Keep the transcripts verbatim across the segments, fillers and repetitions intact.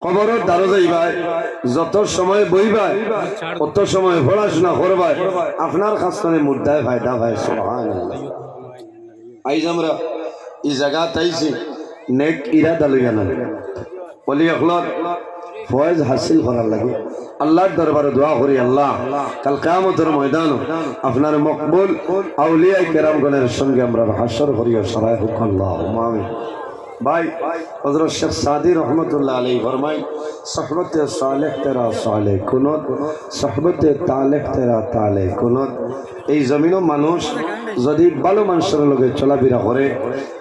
কবরর দ্বারো যাইবায়, যত সময় বইবায়, অত সময় পড়াশোনা করবায়, আপনার কাছ থনে মুর্দায় ফায়দা পায়। সুবহানাল্লাহ। আইজ আমরা ই জাগাত আইছি নেক ইরাদা লইয়া না, অলি অকলর ফয়েজ হাসিল করার লাগি। আল্লাহর দরবারো দোয়া করি, আল্লাহ, কাল কিয়ামতর ময়দানো আপনার মকবুল আউলিয়ায়ে কেরামগণের সঙ্গে আমরার হাশর করিও, সরায় হোক, আল্লাহুম্মা আমিন। ভাই, হযরত শেখ সাদী রহমতুল্লাহ আলাইহি ফরমাইন, "সোহবতে সালেহ তেরা সালে কুনুত, সোহবতে তালেহ তেরা তালে কুনুত।" এই জমিনো মানুষ যদি ভালো মানুষর লগে চলাফেরা করে,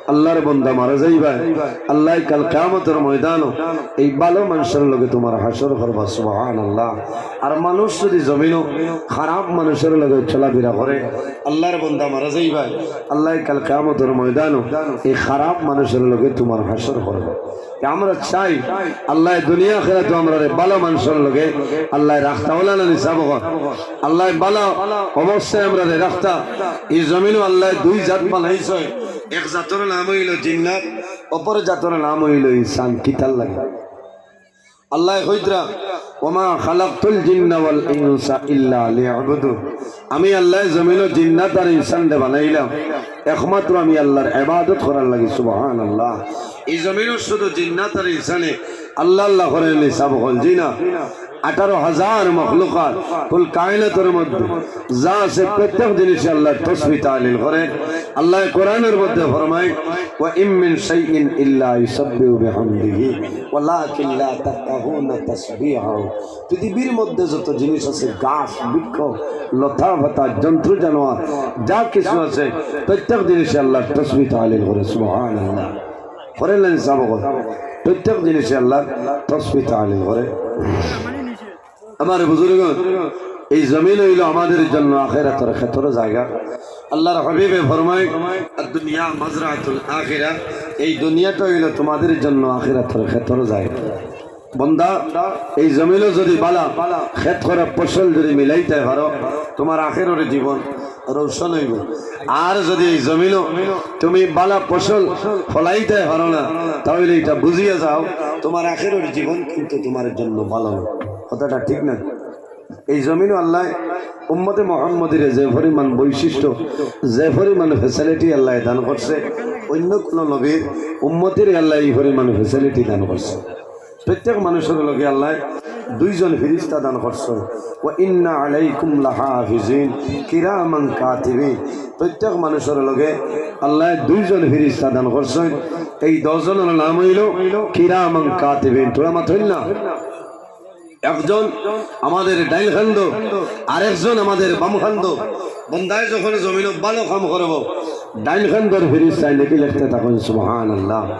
আল্লাহর বন্দা মারা যাইবায়, আল্লায় কাল কিয়ামতর ময়দানো এই ভালো মানুষর লগে তুমার হাশর করবা। সুবহানাল্লাহ। আর মানুষ যদি জমিনো খারাপ মানুষর লগে চলাফেরা করে, আল্লাহর বন্দা মারা যাইবায়, আল্লায় কাল কিয়ামতর ময়দানো এই খারাপ মানুষর লগে তুমার হাশর করবা। তে আমরা চাই আল্লায় দুনিয়া আখেরাতো আমরারে ভালো মানুষর লগে আল্লায় রাখতা, অলা না নি সাব অকল? আল্লায় ভালো অবস্থায় আমরারে রাখতা। ই জমিনো আল্লায় দুই জাত বানাইছে, এক জাতর নাম অইলো জিন্নাত, অপর জাতর নাম অইলো ইনসান। কিতার লাগি? আল্লায় কইতরা, "ওমা খালাকতুল জিন্না ওয়াল ইনসা ইল্লা লিয়াবুদুন।" আমি আল্লায় জমিনো জিন্নাত আর ইনসানরে বানাইলাম একমাত্র আমি আল্লাহর ইবাদত করার লাগি। সুবহানাল্লাহ। ই জমিনো শুধু জিন্নাত আর ইনসানে আল্লাহ আল্লাহ করে নি সাব অকল? জি না। আঠারো হাজার মখলুকাত, কুল কায়নাতর মধ্যে যা আছে প্রত্যেক জিনিসে আল্লাহর তসবিহ তাহলিল করে। আল্লায় কোরআনর মধ্যে ফরমায়, "ওয়া ইম মিন শাইইন ইল্লা ইউসাব্বিহু বিহামদিহি ওয়ালাকিন লা তাফকাহুনা তাসবিহাহু।" পৃথিবীর মধ্যে যত জিনিস আছে, গাছ, বৃক্ষ, লতা, পাতা, জন্তু, জানোয়ার, যা কিছু আছে, প্রত্যেক জিনিসে আল্লাহর তসবিহ তাহলিল করে। সুবহানাল্লাহ। করে না নি সাব অকল? প্রত্যেক জিনিসে আল্লাহর তসবিহ তাহলিল করে। আমার বুজুর্গ, এই জমিন অইলো আমাদের জন্য আখেরাতর খেতর জাগা। আল্লাহর হাবিবে ফরমায়, "আদ-দুনিয়া মাজরাতুল আখিরা", এই দুনিয়াটা অইলো তোমাদের জন্য আখেরাতর খেতর জাগা। বন্দা, এই জমিনো যদি বালা খেত করা ফসল যদি মিলাইতায় পারো, তোমার আখেরর জীবন রোশন অইবো। আর যদি এই জমিনো তুমি বালা ফসল ফলাইতায় পারো না, তাইলে ইটা বুঝিয়া যাও, তোমার আখেরর জীবন কিন্তু তোমার জন্য ভালা না। কথাটা ঠিক না? এই জমিনো আল্লায় উম্মতে মুহাম্মদীরে যে পরিমাণ বৈশিষ্ট্য, যে পরিমাণ facility আল্লায় দান করছে, অইন্য কুনু নবীর উম্মতিরে আল্লায় ই পরিমাণ facility দান করছে। প্রত্যেক মানুষর লগে আল্লায় দুইজন ফিরিস্তা দান করছে। "ওয়া ইন্না আলাইকুম লাহাফিজিন কিরামান কাতিবিন।" প্রত্যেক মানুষর লগে আল্লায় দুইজন ফিরিস্তা দান করছে। এই দুইজনর নাম অইলো কিরামান কাতিবিন। থুড়া মাতইন না। একজন আমাদের ডাইন কান্দো, আরেকজন আমাদের বাম কান্দো। বন্দায় যখন জমিনো ভালো কাম করবো, ডাইন কান্দর ফিরিস্তায় নেকি লেখতে থাকইন, সুবহানাল্লাহ।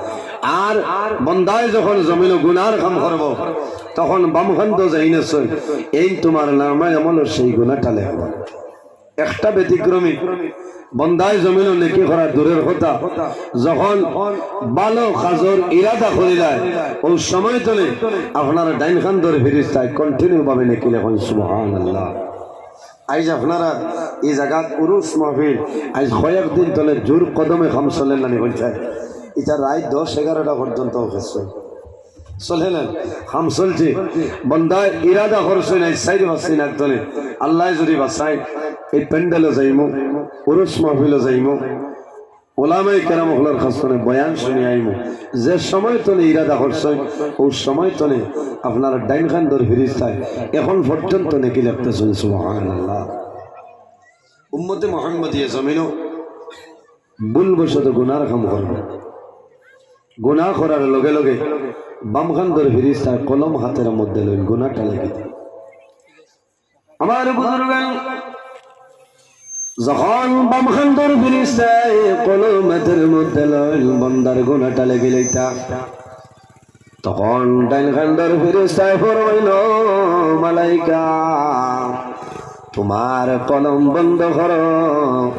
আর বন্দায় যখন জমিনো গুনার কাম করবো, তখন বাম কান্দো যাইন আছে, এইন তোমার নামায়ে আমলর সেই গুনাটা লেখবো। একটা ব্যতিক্রমী, বন্দায় জমিনো নেকি করা দূরের কথা, যখন ভালো কাজর ইরাদা করিলায়, অউ সময় তনে আপনার ডাইন কান্দর ফিরিস্তায় continue ভাবে নেকি লেখইন, সুবহানাল্লাহ। আইজ আপনারা ই জাগাত উরুস মাহফিল, আইজ কয়েকদিন তনে জোর কদমে কাম চলের না নি, বলছে, ইটা রাইত দশ এগারোটা পর্যন্ত অইছে। চলে না, কাম চলছে। বন্দায় ইরাদা করছইন, আইজ চাইর পাঁচ দিন আগ তনে, আল্লায় যদি বাচাইন, এই প্যান্ডেলো যাইমু, উরুস মাহফিলো যাইমু, ওলামায়ে কেরাম অকলর কাছ তনে বয়ান শুনি আইমু। যে সময় তনে ইরাদা করছইন, অউ সময় তনে আপনার ডাইন কান্দর ফিরিস্তায় এখন পর্যন্ত নেকি লেখতেছইন, সুবহানাল্লাহ। উম্মতে মুহাম্মদিয়ে জমিনো ভুলবশত গুনার কাম করবো। গুনা করার লগে লগে বাম কান্দর ফিরিস্তায় কলম হাতের মধ্যে লইল, গুনাটা লেখি দিল। আমার বুজুর্গ, যখন বাম কান্দর ফিরিস্তায় কলম হাতের মধ্যে লইল, বন্দার গুনাটা লেখি লইতা, তখন ডাইন কান্দর ফিরিস্তায় ফরমাইল, "মালাইকা, তোমার কলম বন্ধ করো।"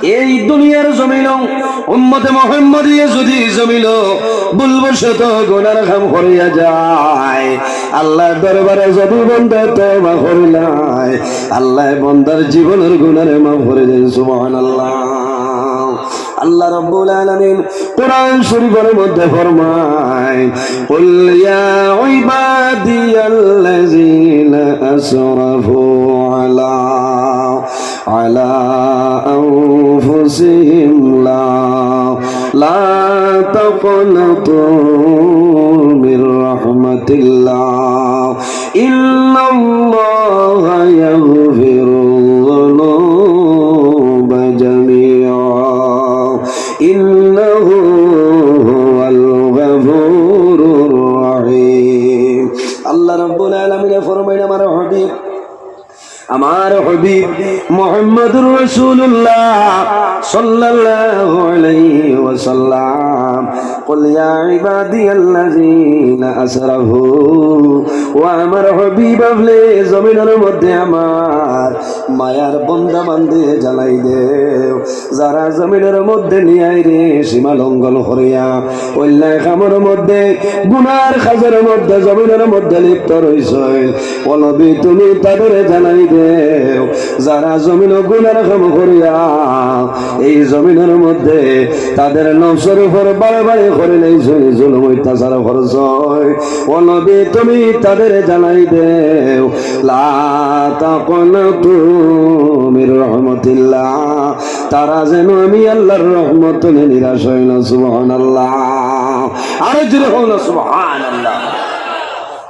এই দুনিয়ার জমিনো উম্মতে মুহাম্মদিয়ে যদি জমিনো ভুলবশত গুনার কাম করিয়া যায়, আল্লাহর দরবারে যদি বন্দা তওবা করিলায়, আল্লায় বন্দার জীবনর গুনারে মাফ করি দেইন। সুবহানাল্লাহ। আল্লাহ রাব্বুল আলামিন কোরআন শরীফর মধ্যে ফরমায়, "কুল ইয়া ইবাদিয়াল্লাযীনা আসরাফু আলা, আলা আনফুসিহিম লা, লা তাকনাতু মির রাহমাতিল্লাহ, ইন্নাল্লাহা ইয়াগফিরুয যুনুবা জামিআ।" ইন্নাহু হুয়াল গাফুরুর রহিম। আল্লাহ রাব্বুল আলামিনে ফরমাইন, আমার হাবিব, আমার হাবিব মুহাম্মাদুর রাসূলুল্লাহ সাল্লাল্লাহু আলাইহি ওয়াসাল্লাম, "কুল ইয়া ইবাদিয়াল্লাযীনা আসরাফু", ও আমার হাবিব, আপনে জমিনর মধ্যে আমার মায়ার বন্দা বান্দি জানাই দেও, যারা জমিনর মধ্যে নিয়াইরে সীমা লঙ্ঘন করিয়া, অন্যায় কামর মধ্যে, গুনার কাজর মধ্যে, জমিনর মধ্যে লিপ্ত রইছে, ও নবী, তুমি তাদেরে জানাই দেও, যারা জমিনো গুনার কাম করিয়া এই জমিনর মধ্যে তাদের নফসর উপর বাড়াবাড়ি করিলাইছে, জুলুম অত্যাচার করছে, ও নবী, তুমি তাদেরে জানাই দেও, লা তাকনাতু মির রাহমাতিল্লাহ, তারা যেন আমি আল্লাহর রহমত থনে নিরাশ হয় না। সুবহানাল্লাহ। আরো জোরে কও না, সুবহানাল্লাহ।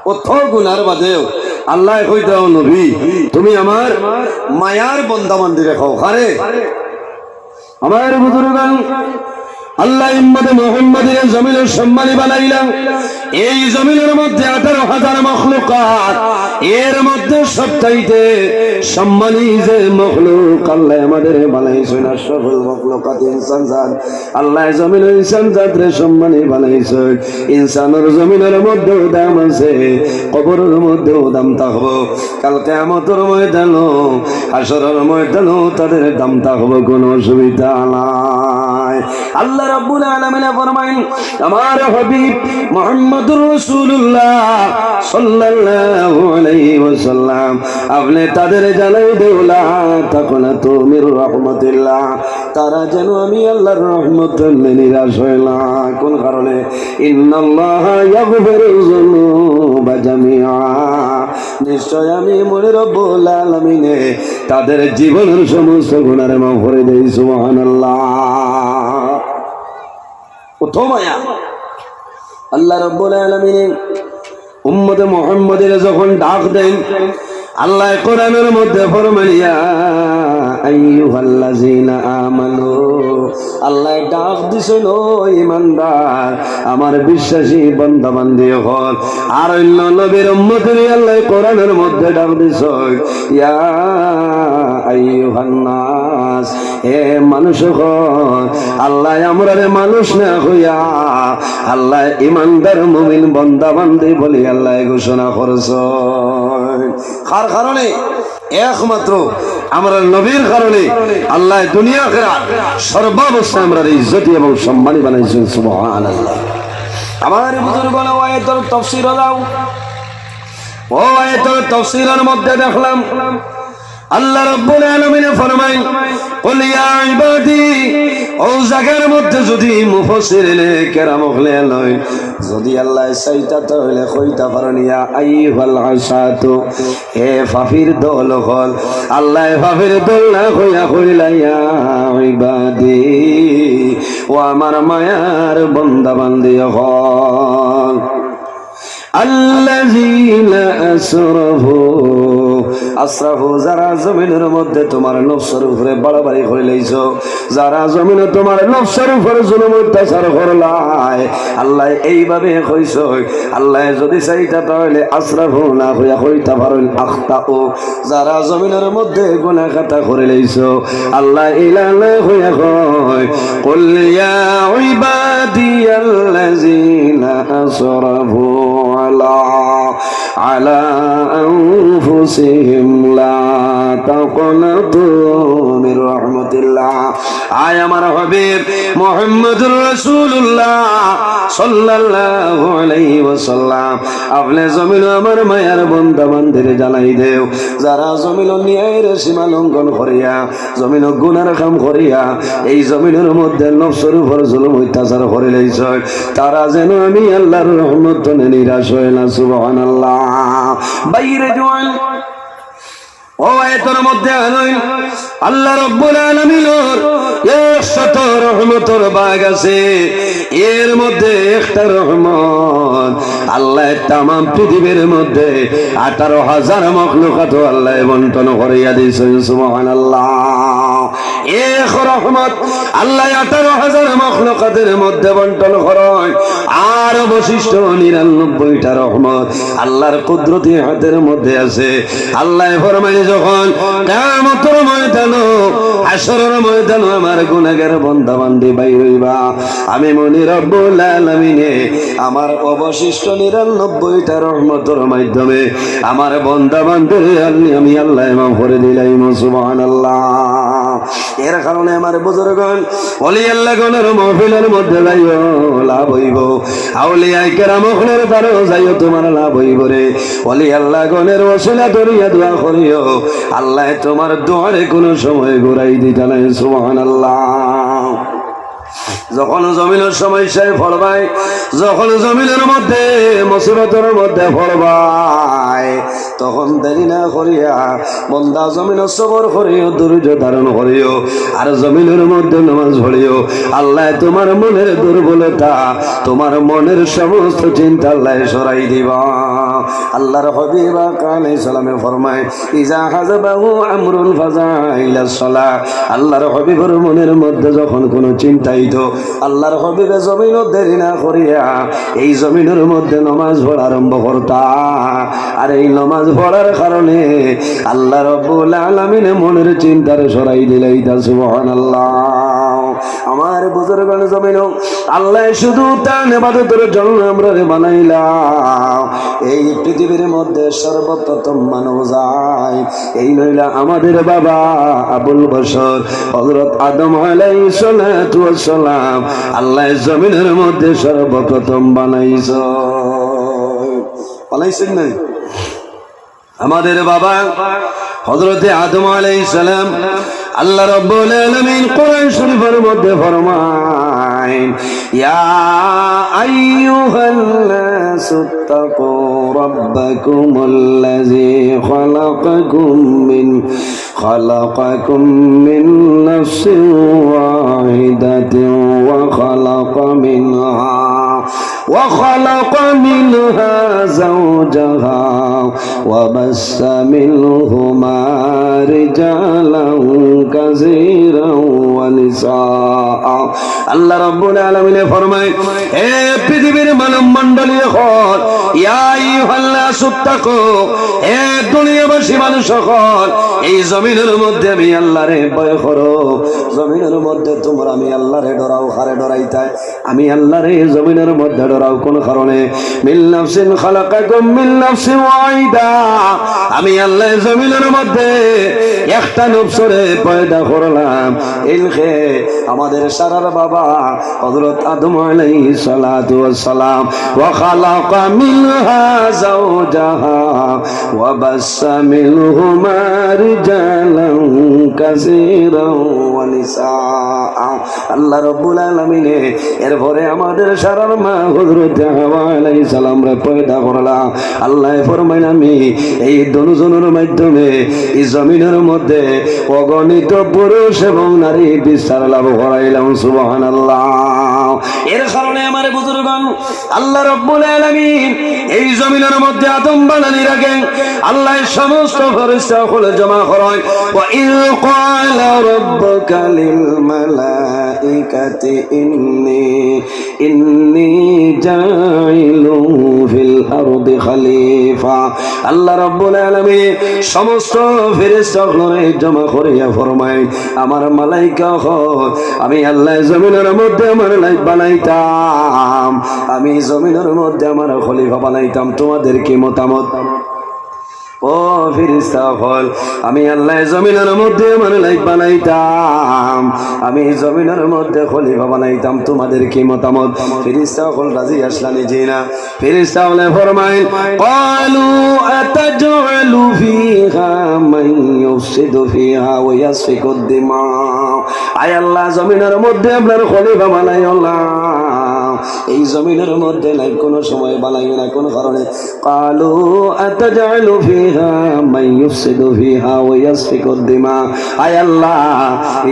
অত গুনার বাদেও আল্লায় কইতা, ও নবী, তুমি আমার মায়ার বন্দা বান্দিরে কও। কারে? আমার বুজুর্গান, আল্লায় উম্মতে মুহাম্মদীরে জমিনর সম্মানী বানাইলা। এই জমিনর মধ্যে আঠারো হাজার মখলুকাত, এর মধ্যে সবচাইতে সম্মানী যে মখলুক আল্লায় আমাদেরে বানাইছইন, আশরাফুল মখলুকাত ইনসান জাত। আল্লায় জমিনর ইনসান জাতরে সম্মানী বানাইছইন। ইনসানর জমিনর মধ্যেও দাম আছে, কবরর মধ্যেও দাম থাকবো। কাল কিয়ামতর ময়দানো, হাশরর ময়দানো তাদের দাম থাকবো, কোনো অসুবিধা নাই। আল্লাহ রাব্বুল আলামিনে ফরমাইন, আমার হাবিব মুহাম্মদুর রাসূলুল্লাহ সাল্লাল্লাহু আলাইহি ওয়াসাল্লাম, আপনে তাদের জানাই দেও, লা তাকনাতু মির রাহমাতিল্লাহ, তারা যেন আমি আল্লাহর রহমত থনে নিরাশ হয় না। কোন কারণে? ইন্নাল্লাহা ইয়াগফিরুয যুনুবা জামিআ, নিশ্চয় আমি মনে রব্বুল আলামিনে তাদের জীবনর সমস্ত গুনারে মাফ করি দেই। সুবহানাল্লাহ। অত মায়া। আল্লাহ রাব্বুল আলামিনে উম্মতে মুহাম্মদীরে যখন ডাক দেইন, আল্লায় কোরআনর মধ্যে ফরমাইন, ইয়া আইয়ুহাল্লাযীনা আমানু, আল্লায় ডাক দিছইন, ও ইমানদার, আমার বিশ্বাসী বান্দা বান্দি অকল। আর অন্য নবীর উম্মতরে আল্লায় কোরআনর মধ্যে ডাক দিছইন, ইয়া আইয়ুহান নাস, হে মানুষ অকল। আল্লায় আমরারে মানুষ না কইয়া আল্লায় ইমানদার মুমিন বান্দা বান্দি বলি আল্লায় ঘোষণা করছইন। কার কারণে? একমাত্র আমরার নবীর কারণে আল্লায় দুনিয়া আখিরাত সর্বাবস্থায় আমরারে ইজ্জতি এবং সম্মানী বানাইছইন। সুবহানাল্লাহ। আমার বুজুর্গ, ও আয়াতর তফসির দাও। ও আয়াতর তফসিরর মধ্যে দেখলাম, আল্লাহ রাব্বুল আলামিনে ফরমাইন, "কুল ইয়া ইবাদি", ও জাগার মধ্যে যদি মুফাসসিরিনে কেরাম অকলে লয়, যদি আল্লায় চাইতা তাইলে কইতা পারইন, ইয়া আইয়ুহাল উসাতু, হে পাপীর দল অকল। আল্লায় পাপীর দল না কইয়া কইলা, ইয়া ইবাদি, ও আমার মায়ার বান্দা বান্দি অকল। আল্লাযীনা আসরাফু, আসরাফু, যারা জমিনর মধ্যে তুমার নফসর উপরে বাড়াবাড়ি করিলাইছো, যারা জমিনো তুমার নফসর উপরে জুলুম অত্যাচার করলায়, আল্লায় এইভাবে কইছইন। আল্লায় যদি চাইতা তাইলে আসরাফু না কইয়া কইতা পারইন আখতাউ, যারা জমিনর মধ্যে গুনাহ খাতা করিলাইছো, আল্লায় ইলা না কইয়া কইন, "কুল ইয়া ইবাদিয়াল্লাযীনা আসরাফু আলা, আলা আনফুসিহিম লা তাকনাতু মির রহমতুল্লাহ। আয় আমার হাবিব মুহাম্মদুর রাসূলুল্লাহ সাল্লাল্লাহু আলাইহি ওয়াসাল্লাম, আপনে জমিনো আমার মায়ার বন্দা বান্দিরে জানাই দেও, যারা জমিনো ন্যায়ের সীমা লঙ্ঘন করিয়া, জমিনো গুনার কাম করিয়া, এই জমিনর মধ্যে নফসর উপর জুলুম অত্যাচার করিলাইছে, তারা যেন আমি আল্লাহর রহমত তনে নিরাশ হয় না। সুবহানাল্লাহ। বাইরে জোয়ান, ও আয়াতর মধ্যে আনইন, আল্লাহ রাব্বুল আলামিনর একশত রহমতর বাগ আছে, এর মধ্যে একটা রহমত আল্লাহ তামাম পৃথিবীর মধ্যে আঠারো হাজার মখলুকাত আল্লাহ বন্টন করিয়া দিয়েছেন। সুবহানাল্লাহ। এক রহমত আল্লাহ আঠারো হাজার মখলুকাতের মধ্যে বন্টন করেন, আর অবশিষ্ট নিরানব্বইটা রহমত আল্লাহর কুদরতি হাতের মধ্যে আছে। আল্লাহ ফরমাইন, যখন কিয়ামতর ময়দানো, হাশরর ময়দানো আমার গুনাহগার বন্দা বান্দি বাইর হইবা, আমি মনি রব্বুল আলামিনে আমার অবশিষ্ট নিরানব্বইটা রহমতর মাধ্যমে আমার বন্দা বান্দিরে আমি আল্লাহ মাফ করে দিলাম। সুবহানাল্লাহ। এর কারণে আমার বুজুর্গণ, অলি আল্লাহ গণের মাহফিলের মধ্যে যাইও, লাভ হইব। আউলিয়ায়ে কেরাম অকলের দ্বারও যাইও, তোমার লাভ হইব রে। অলি আল্লাহ গণের ওসিলা ধরিয়া দোয়া করিও, আল্লাহ তোমার দোয়ারে কোনো সময় ঘুরাই দিতা নাই। সুবহানাল্লাহ। যখন জমিনর সমস্যায় পড়বায়, যখন জমিনর মধ্যে মুসিবতর মধ্যে পড়বায়, তখন দেরি না করিয়া বন্দা জমিনো সবর করিও, ধৈর্য ধারণ করিও, আর জমিনর মধ্যে নামাজ পড়িও। আল্লাহ তোমার মনের দুর্বলতা, তোমার মনের সমস্ত চিন্তা আল্লাহ সরাই দিবা। আল্লাহর হাবিব আকা আলাইহিস সালামে ফরমায়, ইজা হাযাবাহু আমরুন ফাজা ইলাস সালাহ। আল্লাহর হাবিবর মনের মধ্যে যখন কোনো চিন্তা আইতো, আল্লাহর হাবিবে জমিনো দেরি না করিয়া এই জমিনর মধ্যে নামাজ পড়া আরম্ভ করতা। আর এই নামাজ পড়ার কারণে আল্লাহ রাব্বুল আলামিনে মনের চিন্তারে সরাই দিলাইতা। সুবহানাল্লাহ। আমার বুজুর্গান জমিনো আল্লাহ শুধু তান ইবাদতর জন্য আমরারে বানাইলা। এই পৃথিবীর মধ্যে সর্বপ্রথম মানব যায়, এই নইলা আমাদের বাবা আবুল বশর হযরত আদম আলাইহিস সালাতু ওয়াস সালাম। আল্লাহ জমিনের মধ্যে সর্বপ্রথম বানাইছ, বানাইছেন নাই? আমাদের বাবা হযরতে আদম আলাইহিস সালাম, আল্লাহ রাব্বুল আলামিন কোরআন শরীফের মধ্যে ফরমায়, ইয়া আইয়ুহান নাসু তাকু রাব্বাকুমুল্লাযী খালাকাকুম মিন, খালাকাকুম মিন নাফসিন ওয়াহিদাতিন ওয়া খালাকা মিনহা, ওয়া খালাকা মিনহা যাওজাহা ওয়া বাসসা মিনহুমা রিজালান কাসীরান ওয়া নিসাআ। আল্লাহ রাব্বুল আলামিনে ফরমায়, হে পৃথিবীর মানব মণ্ডলী অকল, ইয়া আইয়ুহান নাসু তাকু, হে দুনিয়াবাসী মানুষ অকল, এই জমিনের মধ্যে আমি আল্লাহরে ভয় করো। জমিনের মধ্যে তোমরা আমি আল্লাহরে ডরাও। কারে ডরাইতায়? আমি আল্লাহরে জমিনের মধ্যে ডরাও। কোন কারণে? মিন নাফসিন খালাকাকুম মিন নাফসিন ওয়াহিদা। আমি আল্লাহ জমিনের মধ্যে একটা নফসরে পয়দা করলাম। ইনকে আমাদের সারার বাবা হযরত আদম আলাইহিস সালাতু ওয়াস সালাম। ওয়া খালাকা মিনহা যাওজাহা ওয়া বাসসা মিনহুমা রিজালান কাসীরান ওয়া নিসাআ। আল্লাহ রাব্বুল আলামিনে এরপরে আমাদের সারার মা হযরত হাওয়া আলাইহিস সালামরে পয়দা করলা। আল্লাহ ফরমাইন, আমি এই দুজনের মাধ্যমে এই জমিনের মধ্যে অগণিত পুরুষ এবং নারী বিস্তার লাভ করাইলাম। সুবহানাল্লাহ। এর কারণে আমার বুজুর্গান, আল্লাহ রাব্বুল আলামিন এই জমিনের মধ্যে আদম বানানির আগে আল্লাহ সমস্ত ফেরেশতা অকল জমা করায়। وإذ قال ربك للملائكة إني إني جاعل في الأرض خليفة। আল্লাহ রাব্বুল আলামিন সমস্ত ফেরেশতা অকলরে জমা করিয়া ফরমায়, আমার মালাইকা অকল, আমি আল্লাহ জমিনের মধ্যে আমার নায়েব বানাইতাম, আমি জমিনের মধ্যে আমার খলিফা বানাইতাম, তোমাদের কি মতামত? ও ফিরিস্তা অকল, আমি আল্লায় জমিনর মধ্যে আমার লাইফ বানাইতাম, আমি জমিনর মধ্যে খলিফা বানাইতাম, তোমাদের কি মতামত? ফিরিস্তা অকল রাজি আছলা নি? জি না। ফিরিস্তা অকলে ফরমাইন, قالوا أتجعل فيها من يفسد فيها ويسفك الدماء। আয় আল্লাহ, জমিনর মধ্যে আপনার খলিফা বানাইও না, এই জমিনর মধ্যে লাইফ কোনো সময় বানাইও না। কোন কারণে? قالوا أتجعل فيها من يفسد فيها ويسفك الدماء। আয় আল্লাহ,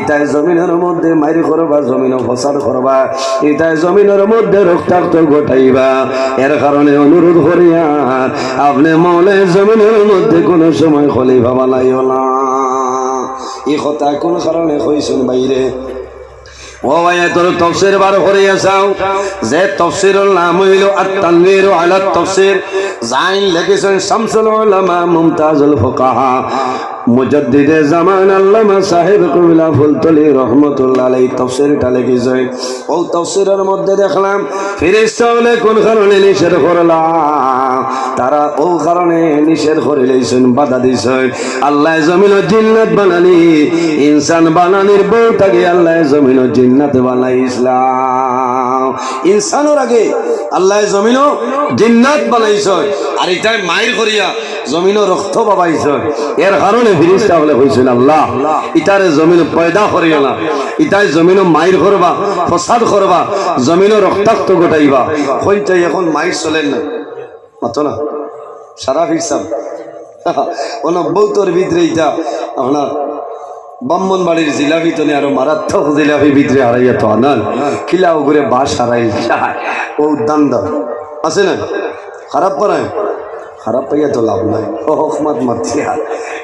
ইতায় জমিনর মধ্যে মাইর করবা, জমিনো ফসাদ করবা, ইতায় জমিনর মধ্যে রক্তাক্ত ঘটাইবা। এর কারণে অনুরোধ করিয়ার, আপনে মৌলায় জমিনর মধ্যে কোনো সময় খলিফা বানাইও না। ই কথা কোন কারণে কইছইন ভাইরে? ও ভাই, এতর তফসির বার করিয়া চাও, যে তফসিরর নাম অইলো আত-তানবীর আলাত তাফসীর, যাইন লেখিছইন শামসুল উলামা মুমতাজুল ফুকাহা মুজাদ্দিদে জামান আল্লামা সাহেব কিবলা ফুলতলি রহমতুল্লাহ আলাইহি তফসিরটা লেখিছইন। অউ তফসিরর মধ্যে দেখলাম, ফিরিস্তা অকলে কোন কারণে নিষেধ করলা? তারা অউ কারণে নিষেধ করিলাইছইন, বাধা দিছইন। আল্লায় জমিনো জিন্নাত বানানি, ইনসান বানানির বাদ থাকি আল্লায় জমিনো জিন্নাত বানাইছলা। ইনসানর আগে আল্লায় জমিনো জিন্নাত বানাইছইন, আর ইতায় মাইর করিয়া জমিনো রক্ত বাবাইছইন। এর কারণে ফিরিস্তা অকলে কইছইন, আল্লাহ, ইতারে জমিনো পয়দা করিও না, ইতায় জমিনো মাইর করবা, ফসাদ করবা, জমিনো রক্তাক্ত ঘটাইবা। কইন চাই অখন মাইর চলের না, মাতো না, সারা ফিরছাম। অনো বউতর ভিতরে ইতা আপনার ব্রাহ্মণবাড়ির জিলাপি তনে আরো মারাত্মক জিলাপি ভিতরে হারাইয়া তো আনান। কিলা উগুরে বাস হারাই যায়। অউ দান্দা আছে না? খারাপ পারায়? খারাপ পাইয়া তো লাভ নাই। ও হক মাত মাতছি আর।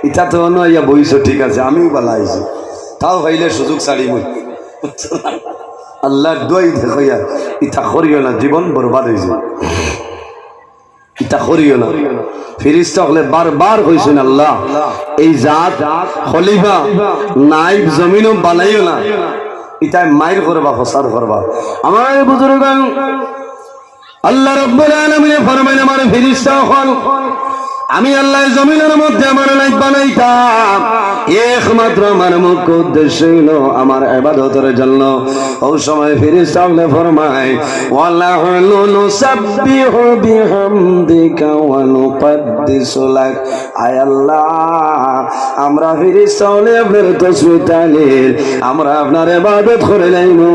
ইতা তো অনো আইয়া বইছো, ঠিক আছে, আমিও বালা আইছি। তাও পাইলে সুযোগ ছাড়ি মুই। আল্লাহর দোয়াই দেখো ইয়া, ইতা করিও না, জীবন বরবাদ অইছে। ইতা করিও না। ফিরিস্তা অকলে বারবার কইছইন, আল্লাহ, এই জাত খলিফা, নাইব জমিনো বানাইও না। ইতায় মাইর করবা, ফসাদ করবা। আমার বুজুর্গান, আল্লাহ রাব্বুল আলামিনে ফরমাইন, আমার ফিরিস্তা অকল, আমি আল্লায় জমিনর মধ্যে আমার নাইব বানাইতাম, একমাত্র আমার মুখ্য উদ্দেশ্য অইলো আমার ইবাদতর জন্য। অউ সময় ফিরিস্তা অকলে ফরমাইন, ونحن نسبح بحمدك ونقدس لك। আয় আল্লাহ, আমরা ফিরিস্তা অকলে আপনার তসবিহ তাহলিল, আমরা আপনার ইবাদত করিলাইমু,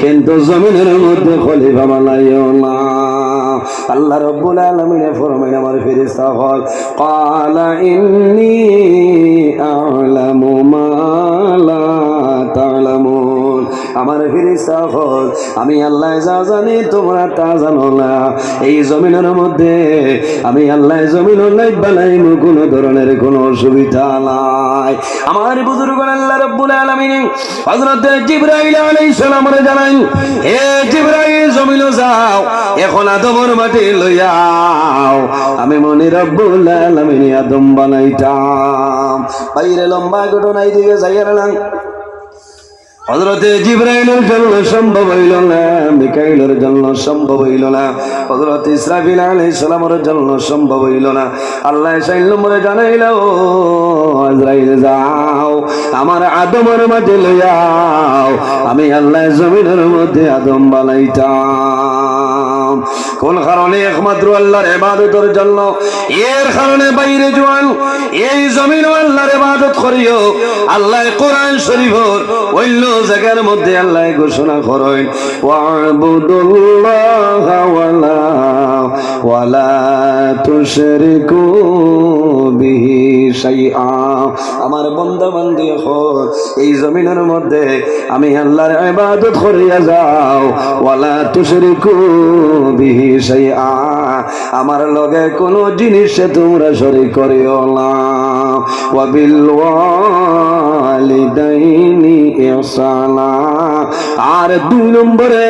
কিন্তু জমিনর মধ্যে খলিফা বানাইও না। আল্লাহ রাব্বুল আলামিনে ফরমাইন, আমার ফিরিস্তা অকল, قال إني أعلم ما لا تعلمون। আমার ফিরিস্তা অকল, আমি আল্লায় যা জানি তোমরা তা জানো না। এই জমিনর মধ্যে আমি আল্লায় জমিনর নাইব বানাইমু, কোনো ধরনের কোনো অসুবিধা নাই। আমার বুজুর্গ, আল্লাহ রাব্বুল আলামিনে হযরতে জিবরাইল আলাইহিস সালামরে জানাইন, হে জিবরাইল, জমিনো যাও, অখন আদমর মাটি লইয়া আও, আমি মনি রাব্বুল আলামিনে আদম বানাইতাম। ভাইরে, লম্বা ঘটনা, ইদিকে যাইয়ার না। হযরতে জিবরাইলর জন্য সম্ভব অইলো না, মিকাইলর জন্য সম্ভব অইলো না, হযরত ইসরাফিল আলাইহিস সালামর জন্য সম্ভব অইলো না। আল্লায় চাইর নম্বরে জানাইলা, ও আজরাইল, যাও, আমার আদমর মাটি লইয়া আও, আমি আল্লায় জমিনর মধ্যে আদম বানাইতাম। কোন কারণে? একমাত্র আল্লাহর ইবাদতর জন্য। এর কারণে ভাইরে জোয়ান, এই জমিনো আল্লাহর ইবাদত করিও। আল্লায় কোরআন শরীফর অইন্য জাগার মধ্যে আল্লায় ঘোষণা করইন, واعبدوا الله ولا ولا تشركوا به شيئا। আমার বন্দা বান্দি অকল, এই জমিনর মধ্যে আমি আল্লাহর ইবাদত করিয়া যাও। ولا تشركوا به شيئا। আমার লগে কোনো জিনিসে তোমরা শরিক করিও না। وبالوالدين إحسانا। আর দুই নম্বরে,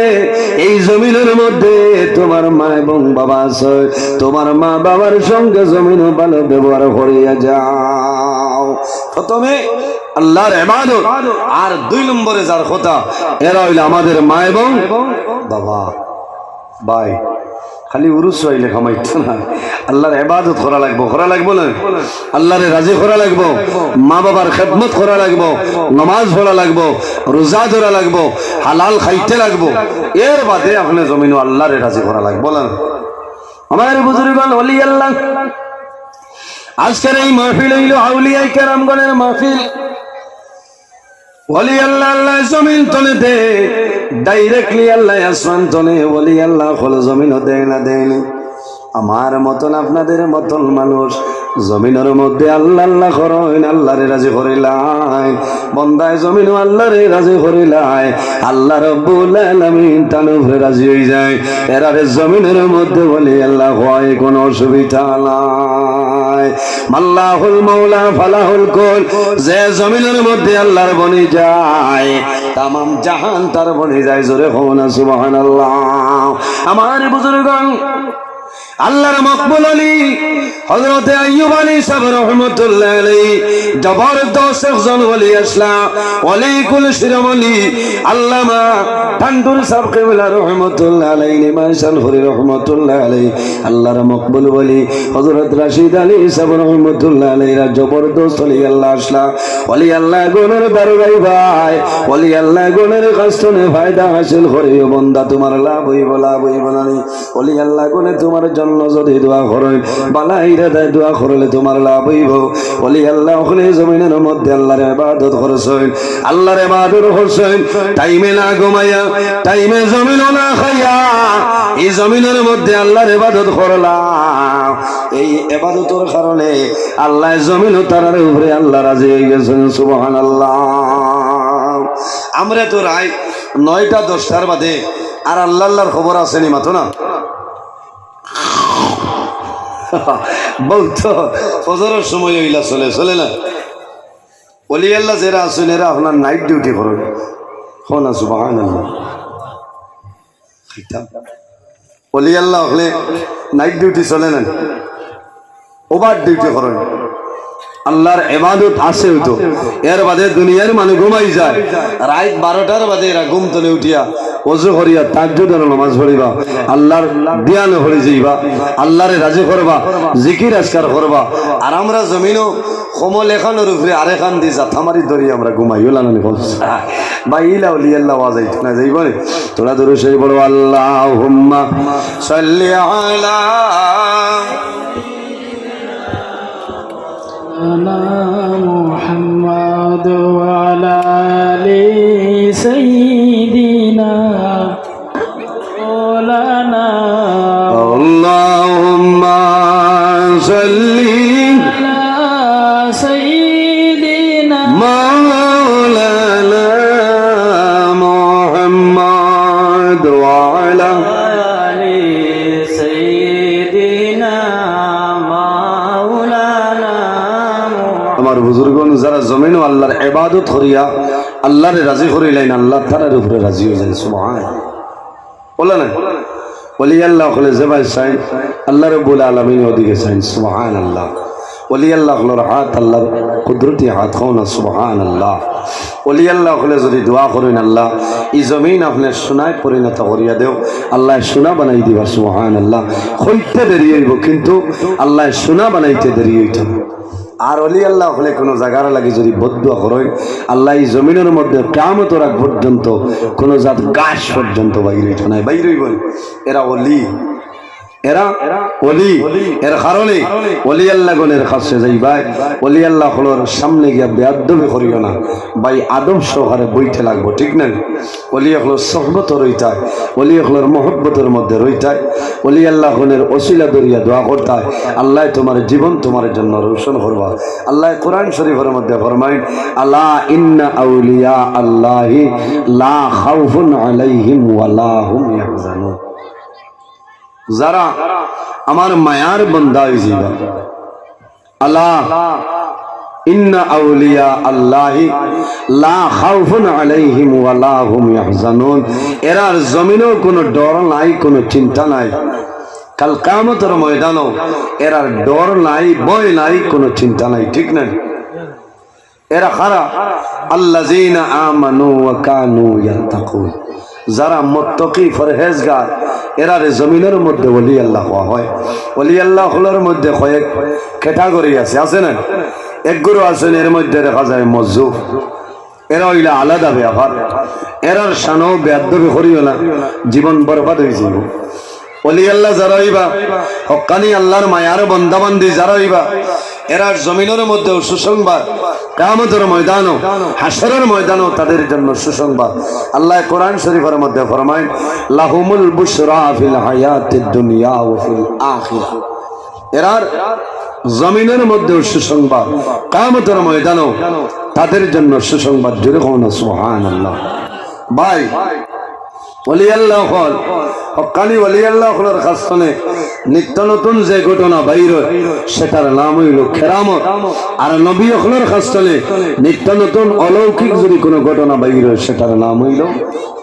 এই জমিনর মধ্যে তোমার মা এবং বাবা আছে, তোমার মা বাবার সঙ্গে জমিনো ভালো ব্যবহার করিয়া যাও। প্রথমে আল্লাহর ইবাদত, আর দুই নম্বরে যার কথা, এরা অইলো আমাদের মা এবং বাবা, ভাই। খালি উরুস আইলে কামাইতো না, আল্লার ইবাদত করা লাগবো, করা লাগবো না? আল্লারে রাজি করা লাগবো, মা বাবার খেদমত করা লাগবো, নামাজ পড়া লাগবো, রোজা ধরা লাগবো, হালাল খাইতে লাগবো। এর বাদে আপনে জমিনো আল্লারে রাজি করা লাগবো না? আমার বুজুর্গান, ওলি আল্লাহ, আজকের এই মাহফিল অইলো আউলিয়ায়ে কেরামগণের মাহফিল। ওলি আল্লাহ, আল্লায় জমিন তনে দে, directly আল্লায় আসমান তনে। ওলি আল্লাহ অকল জমিনো দেয় না, দেয় না। আমার মতন, আপনাদের মতন মানুষ জমিনর মধ্যে আল্লাহ আল্লাহ করইন, আল্লারে রাজি করিলাইন। বন্দায় জমিনো আল্লারে রাজি করিলায়, আল্লাহ রব্বুল আলামিন তান উপরে রাজি অইযায়। এরারে জমিনর মধ্যে ওলি আল্লাহ কওয়ায় কোনো অসুবিধা নাই। মাল্লাহুল মাওলা ফালাহুল কুল। যে জমিনর মধ্যে আল্লার বনি যায়, তামাম জাহান তার বনি যায়। জোরে কও না সুবহানাল্লাহ। আমার বুজুর্গান, আল্লার মকবুল ওলি হযরতে আইয়ুব আলী সাহেব রহমতুল্লাহ আলাইহি জবরদস্ত একজন ওলি আছলা, ওলি কুল শিরোমণি আল্লামা টান্ডুর সাহেব কিবলা রহমতুল্লাহ আলাইহি, নিমাইশালপুরি রহমতুল্লাহ আলাইহি, আল্লার মকবুল ওলি হযরত রাশিদ আলী সাহেব রহমতুল্লাহ আলাইহিরা জবরদস্ত ওলি আল্লাহ আছলা। ওলি আল্লাহ গুণর দরবাই ভাই, ওলি আল্লাহ গুণর কাছ তনে ফায়দা হাসিল করিও বন্দা, তুমার লাভ অইবো, লাভ অইবো না নি? ওলি আল্লাহ গুণে তুমার জন্য যদি দোয়া করইন, বালা ইরাদায় দোয়া করলে তুমার লাভ অইবো। ওলি আল্লাহ অকলে জমিনর মধ্যে আল্লার ইবাদত করছইন, আল্লার ইবাদত করছইন, টাইমে না ঘুমাইয়া, টাইমে জমিনো না খাইয়া, ই জমিনর মধ্যে আল্লার ইবাদত করলা। এই ইবাদতর কারণে আল্লাহ জমিনো তারার উপরে আল্লাহ রাজি অইগেছইন। সুবহানাল্লাহ। আমরা তো রাইত নয়টা দশটার বাদে আর আল্লাহ আল্লাহর খবর আছে নি, মাতো না? বলতো ফজরর সময় অইলা চলে, চলে না? ওলি আল্লাহ যেরা আছইন, এরা আপনার night duty করইন। কও না সুবহানাল্লাহ। ওলি আল্লাহ অকলে night duty চলে না, over duty করইন। আল্লার ইবাদত আছে অইতো, এর বাদে দুনিয়ার মানুষ ঘুমাই যায়। রাইত বারোটার বাদে এরা ঘুম তনে উঠিয়া অজু করিয়া তাহাজ্জুদর নামাজ পড়িবা, আল্লার ধিয়ানো পড়ি যাইবা, আল্লারে রাজি করবা, জিকির আজকার করবা। আর আমরা জমিনো কমল এখানর উপরে আরেখান দি জাথা মারি ধরি আমরা ঘুমাই, অলা না নি? ভাই, ইলা ওলি আল্লাহ অওয়া যাইতো না, যাইবো নি? থুড়া দুরুদ শরিফ পড়ো, আল্লাহুম্মা সাল্লি আলা سيدنا محمد وعلى آل سيدنا مولانا. اللهم صل على سيدنا مولانا محمد وعلى آل سيدنا مولانا محمد. আমার বুজুর্গণ, যারা জমিনো আল্লার ইবাদত করিয়া আল্লারে রাজি করিলাইন, আল্লাহ তারার উপরে রাজি অইযাইন। সুবহান। অলা না? ওলি আল্লাহ অকলে যেবায় চাইন, আল্লাহ রব্বুল আলামিন ওদিকে চাইন। সুবহানাল্লাহ। ওলি আল্লাহ অকলর হাত আল্লার কুদরতি হাত, কও না সুবহানাল্লাহ। ওলি আল্লাহ অকলে যদি দোয়া করইন, আল্লাহ ই জমিন আপনে সোনায় পরিণত করিয়া দেও, আল্লায় সোনা বানাই দিবা। সুবহানাল্লাহ। কইতে দেরি অইবো, কিন্তু আল্লায় সোনা বানাইতে দেরি অইতো না। আর ওলি আল্লাহ অকলে কোনো জাগার লাগি যদি বদদোয়া করইন, আল্লায় ই জমিনর মধ্যে কিয়ামতর আগ পর্যন্ত কোনো জাত গাছ পর্যন্ত বাইর অইতো নায়, বাইর অইবো না। এরা ওলি, এরা ওলি। এর কারণে ওলি আল্লাহগণের কাছে যাইবায়, ওলি আল্লাহ অকলর সামনে গিয়া বেয়াদবি করিও না ভাই, আদব সহকারে বইতে লাগবো, ঠিক না? ওলি অকলর সোহবতো রইতায়, ওলি অকলর মহব্বতর মধ্যে রইতায়, ওলি আল্লাহগণের ওসিলা ধরিয়া দোয়া করতায়, আল্লায় তুমার জীবন তুমার জন্য রোশন করবা। আল্লায় কোরআন শরিফর মধ্যে ফরমাইন, আলা ইন্না আউলিয়া আল্লাহি লা খাউফুন আলাইহিম ওয়া লা হুম ইয়াহজানুন। যারা আমার মায়ার বন্দা অইযিবা, আলা ইন্না আউলিয়া আল্লাহি লা খাউফুন আলাইহিম ওয়া লা হুম ইয়াহজানুন। এরার জমিনো কোনো ডর নাই, কোনো চিন্তা নাই। কাল কিয়ামতর ময়দানো এরার ডর নাই, ভয় নাই, কোনো চিন্তা নাই, ঠিক না? এরা কারা? আল্লাযীনা আমানু ওয়া কানু ইয়াত্তাকুন। যারা মুত্তাকি পরহেজগার, এরারে জমিনর মধ্যে ওলি আল্লাহ কওয়া হয়। ওলি আল্লাহ অকলর মধ্যে কয়েক category আছে, আছে না? এক গুরু আছইন, এর মধ্যে দেখা যায় মজজুব, এরা অইলা আলাদা ব্যাপার। এরার শানো বেয়াদবি করিও না, জীবন বরবাদ অইযিবো। ওলি আল্লাহ যারা অইবা, হক্কানি আল্লাহর মায়ার বন্দাবান্দি যারা অইবা, এরার জমিনর মধ্যেও সুসংবাদ, কিয়ামতর ময়দানও, হাশরর ময়দানও তাদের জন্য সুসংবাদ। আল্লায় কোরআন শরীফর মধ্যে ফরমাইন, "লাহুমুল বুশরা ফিল হায়াতিদ দুনিয়া ওয়া ফিল আখিরা।" এরার জমিনর মধ্যেও সুসংবাদ, কিয়ামতর ময়দানও তাদের জন্য সুসংবাদ। জোরে কও না সুবহানাল্লাহ। ভাই, ওলি আল্লাহ অকল, হক্কানি ওলি আল্লাহ অকলর কাছ থনে নিত্য নতুন যে ঘটনা বাইর অয়, সেটার নাম অইলো কেরামত। আর নবী অকলর কাছ থনে নিত্য নতুন অলৌকিক যদি কোনো ঘটনা বাইর অয়, সেটার নাম অইলো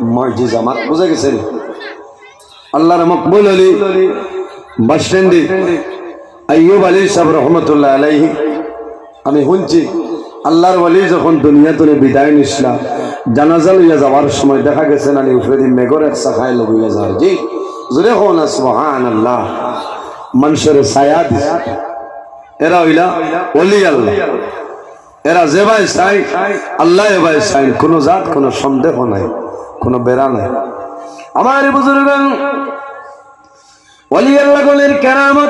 মুজিজা। বুঝা গেছে? আল্লাহর মকবুল ওলি বাসকান্দি আইয়ুব আলী সাহেব রহমতুল্লাহ আলাইহি, আমি হুনছি, আল্লাহর ওলি যখন দুনিয়া থনে বিদায় নিছলা, জানাজা লইয়া যাওয়ার সময় দেখা গেছে নানি উপরেদি মেঘর এক শাখায় লইয়া যার। জি, জোরে কও না সুবহানাল্লাহ। মানষরে ছায়া দিছে। এরা অইলা ওলি আল্লাহ। এরা যেবায় চাইন, আল্লায় এবায় চাইন, কোনো জাত, কোনো সন্দেহ নাই, কোনো বেড়া নাই। আমার বুজুর্গান, ওলি আল্লাহ অকলর কেরামত,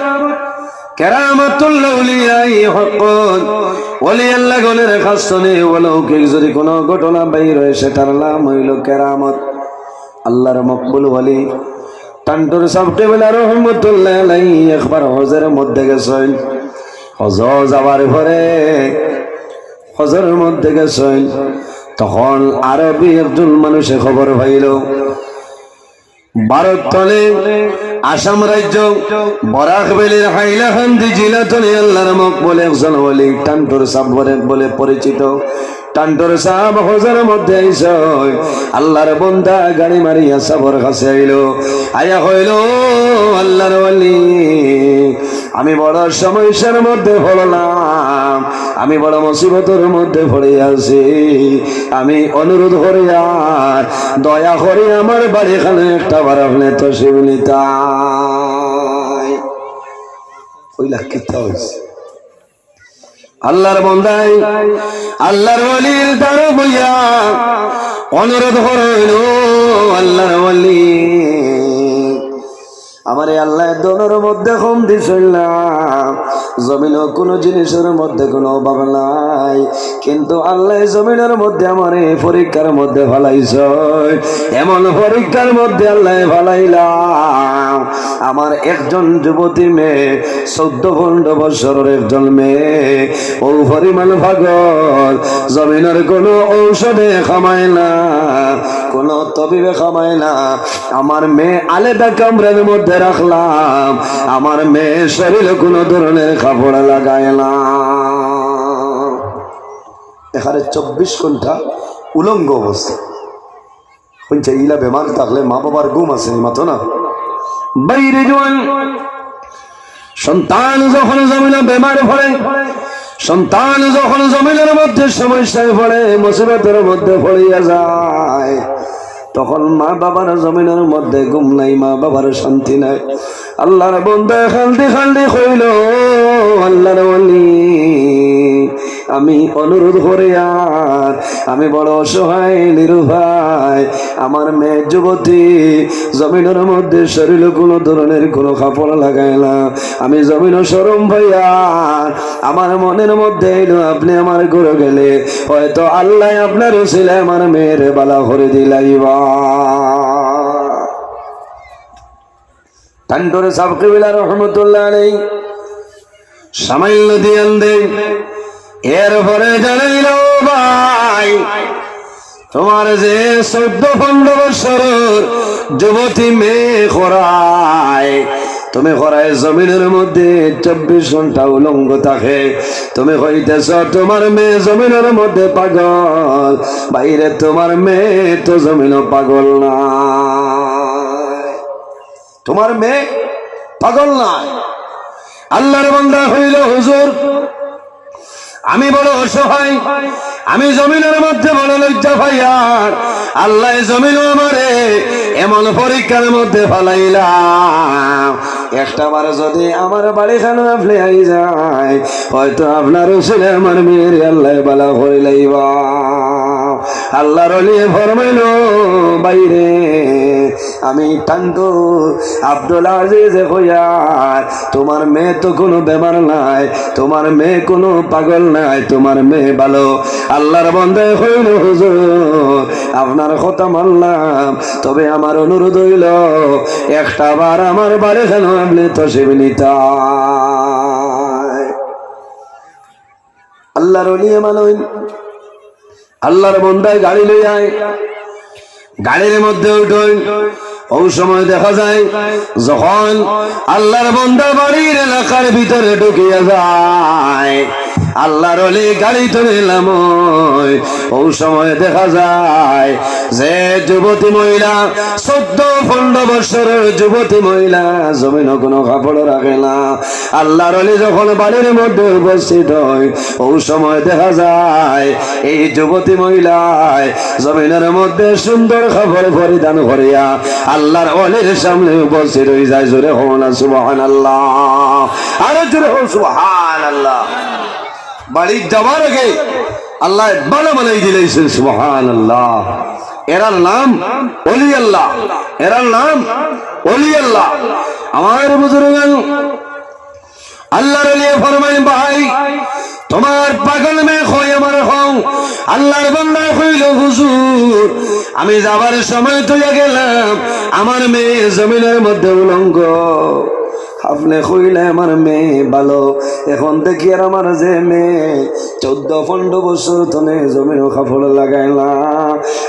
কেরামাতুল আউলিয়াই হাক্কুন। ওলি আল্লাহ অকলর কাছ থনে অলৌকিক যদি কোনো ঘটনা বাইর অয়, সেটার নাম অইলো কেরামত। আল্লাহর মকবুল ওলি টান্টুর সাহেব কিবলা রহমতুল্লাহ আলাইহি একবার হজর মধ্যে গেছইন। হজ যাওয়ার পরে হজর মধ্যে গেছইন, তখন আরবি একজন মানষে খবর পাইলো, ভারত থনে আসাম রাজ্য বরাক ভ্যালির হাইলাকান্দি জিলা থনে আল্লাহর মকবুল একজন ওলি টান্টুর সাহেব বলে, বলে পরিচিত। টান্টুর সাহেব হজর মধ্যে আইছইন, আল্লাহর বন্দা গাড়ি মারিয়া সাহেবর কাছে আইলো, আইয়া কইলো, "ও আল্লাহর ওলি, আমি বড় সমস্যার মধ্যে পড়লাম, আমি বড় মুসিবতর মধ্যে পড়ি আছি, আমি অনুরোধ করিয়ার দয়া করি আমার বাড়িখানো একটা বার আপনে তশরিফ নিতা।" কইলা, "কিতা অইছে?" আল্লাহর বন্দায় আল্লাহর ওলির দ্বারো বইয়া অনুরোধ করইন, "ও আল্লাহর ওলি, আমারে আল্লায় ধনর মধ্যে কম দিছইন না, জমিনো কোনো জিনিসর মধ্যে কোনো অভাব নাই, কিন্তু আল্লায় জমিনর মধ্যে আমারে পরীক্ষার মধ্যে ফালাইছইন, এমন পরীক্ষার মধ্যে আল্লায় ফালাইলা, আমার একজন যুবতী মেয়ে, চৌদ্দ পনরো বছরর একজন মেয়ে, অউ পরিমাণ পাগল, জমিনর কোনো ঔষধে কমায় না, কোনো তবিবে কমায় না। আমার মেয়ে আলাদা কামরার মধ্যে রাখলাম, আমার মেয়ে শরীরে কোনো ধরনের কাপড় লাগায় না।" এখানে চব্বিশ ঘন্টা উলঙ্গ অবস্থা। হুনছে, ইলা বেমার থাকলে মা বাবার ঘুম আছে নি, মাতো না? বাইরে জোয়ান, সন্তান যখন জমিনো বেমার পড়ে, সন্তান যখন জমিনর মধ্যে সমস্যায় পড়ে, মুসিবতর মধ্যে পড়িয়া যায়, তখন মা বাবার জমিনর মধ্যে ঘুম নাই, মা বাবার শান্তি নাই। আল্লাহর বন্দায় কান্দি কান্দি কইল, "ও আল্লাহর ওলি, আমি অনুরোধ করিয়ার, আমি বড় অসহায়, নিরুপায়। আমার মেয়ে যুবতী, জমিনর মধ্যে শরীরে কোনো ধরনের কোনো কাপড় লাগায় না। আমি জমিনো শরম পাইয়ার, আমার মনের মধ্যে আইলো, আপনে আমার ঘরো গেলে হয়তো আল্লায় আপনার উসিলায় আমার মেয়েরে বালা করি দিলাইবা।" টান্টুর সাব কিবলা রহমতুল্লাহ আলাইহি সামান্য ধ্যান দেই, এরপরে জানাইল, "ভাই, তোমার যে চৌদ্দ পনরো বছরর যুবতী মেয়ে করায়, তুমি করায় জমিনর মধ্যে চব্বিশ ঘন্টা উলঙ্গ থাকে, তুমি কইতেছ তোমার মেয়ে জমিনর মধ্যে পাগল, বাইরে তোমার মেয়ে তো জমিনো পাগল না।" তোমার মেয়ে পাগল নায়। আল্লাহর বান্দা কইল, "হুজুর, আমি বড় অসহায়, আমি জমিনর মধ্যে বড় লজ্জা পাইয়ার। আল্লায় জমিনো আমারে এমন পরীক্ষার মধ্যে ফালাইলা, একটা বার যদি আমার বাড়িখানো আপনে আই যায়, হয়তো আপনার উসিলে আমার মেয়েরে আল্লায় বালা করি লাইবা। আল্লার অলিয়ে ফরমাইলো, "বাইরে, আমি টান্টু আব্দুল আজিজে কইয়ার, তুমার মেয়ে তো কুনু বেমার নায়, তুমার মেয়ে কুনু পাগল নায়, তুমার মেয়ে ভালো।" আল্লার বন্দায় কইলো, "হুজুর, আপনার কথা মানলাম, তবে আমার অনুরোধ অইলো, একটা বার আমার বাড়িখানো আপনে তশরিফ নিতা।" আল্লার অলিয়ে মানইন, আল্লার বন্দায় গাড়ি লইয়া আয়, গাড়ির মধ্যে উঠইন। অউ সময় দেখা যায়, যখন আল্লার বন্দা বাড়ির এলাকার ভিতরে ঢুকিয়া যায়, আল্লার অলি গাড়ি তনে লামইন, অউ সময় দেখা যায় যে যুবতী মহিলা, চৌদ্দ পনরো বছরর যুবতী মহিলা, জমিনো কুনু কাপড় রাখে না। আল্লার অলি যখন বাড়ির মধ্যে উপস্থিত অয়, অউ সময় দেখা যায় এই যুবতী মহিলায় জমিনর মধ্যে সুন্দর কাপড় পরিধান করিয়া আল্লার অলির সামনে উপস্থিত অই যায়। জোরে কও না সুবহানাল্লাহ, আরো জোরে কও সুবহানাল্লাহ। বাড়িত যাওয়ার আগে আল্লায় বালা বানাই দিলাইছইন, সুবহানাল্লাহ। এরার নাম অলি আল্লাহ, এরার নাম অলি আল্লাহ। আমার বুজুর্গান, আল্লার অলিয়ে ফরমাইন, "ভাই, তুমার পাগল মেয়ে কই আমারে কও।" আল্লার বন্দায় কইলো, "হুজুর, আমি যাবার সময় থইয়া গেলাম, আমার মেয়ে জমিনর মধ্যে উলঙ্গ। আপনে কইলা আমার মেয়ে ভালো, এখন দেখিয়ার আমার যে মেয়ে চৌদ্দ পনরো বছর তনে জমিনো কাপড় লাগায় না,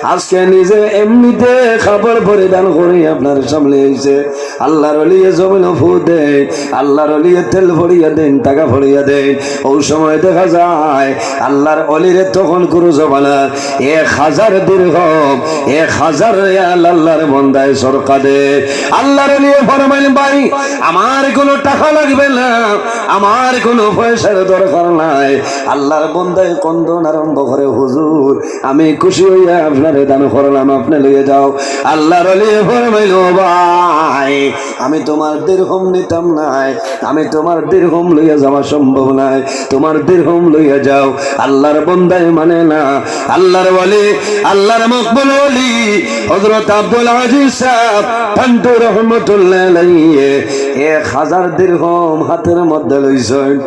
আজকে নিজে এমনিতে কাপড় পরিধান করি আপনার সামনে আইছে।" আল্লার অলিয়ে জমিনো ফু দেইন, আল্লার অলিয়ে তেল পড়িয়া দেইন, টাকা পড়িয়া দেইন। অউ সময় দেখা যায় আল্লার অলিরে তখন কুরু জমানার এক হাজার দিরহম, এক হাজার রিয়াল আল্লার বন্দায় সদকা দেয়। আল্লার অলিয়ে ফরমাইন, "ভাই, আমার কুনু টাকা লাগবে না, আমার কুনু পয়সার দরকার নাই।" আল্লার বন্দায় কান্দন আরম্ভ করে, "হুজুর, আমি খুশি অইয়া আপনারে দান করলাম, আপনে লইয়া যাও।" আল্লার অলিয়ে ফরমাইলো, "ভাই, আমি তুমার দিরহম নিতাম নায়, আমি তুমার দিরহম লইয়া যাওয়া সম্ভব নায়, তুমার দিরহম লইয়া যাও।" আল্লার বন্দায় মানে না। আল্লার ওলি, আল্লার মকবুল ওলি হযরত আব্দুল আজিজ সাহেব টান্টু রহমতুল্লাহ আলাইহি এক হাজার দিরহম হাতের মধ্যে লইছইন।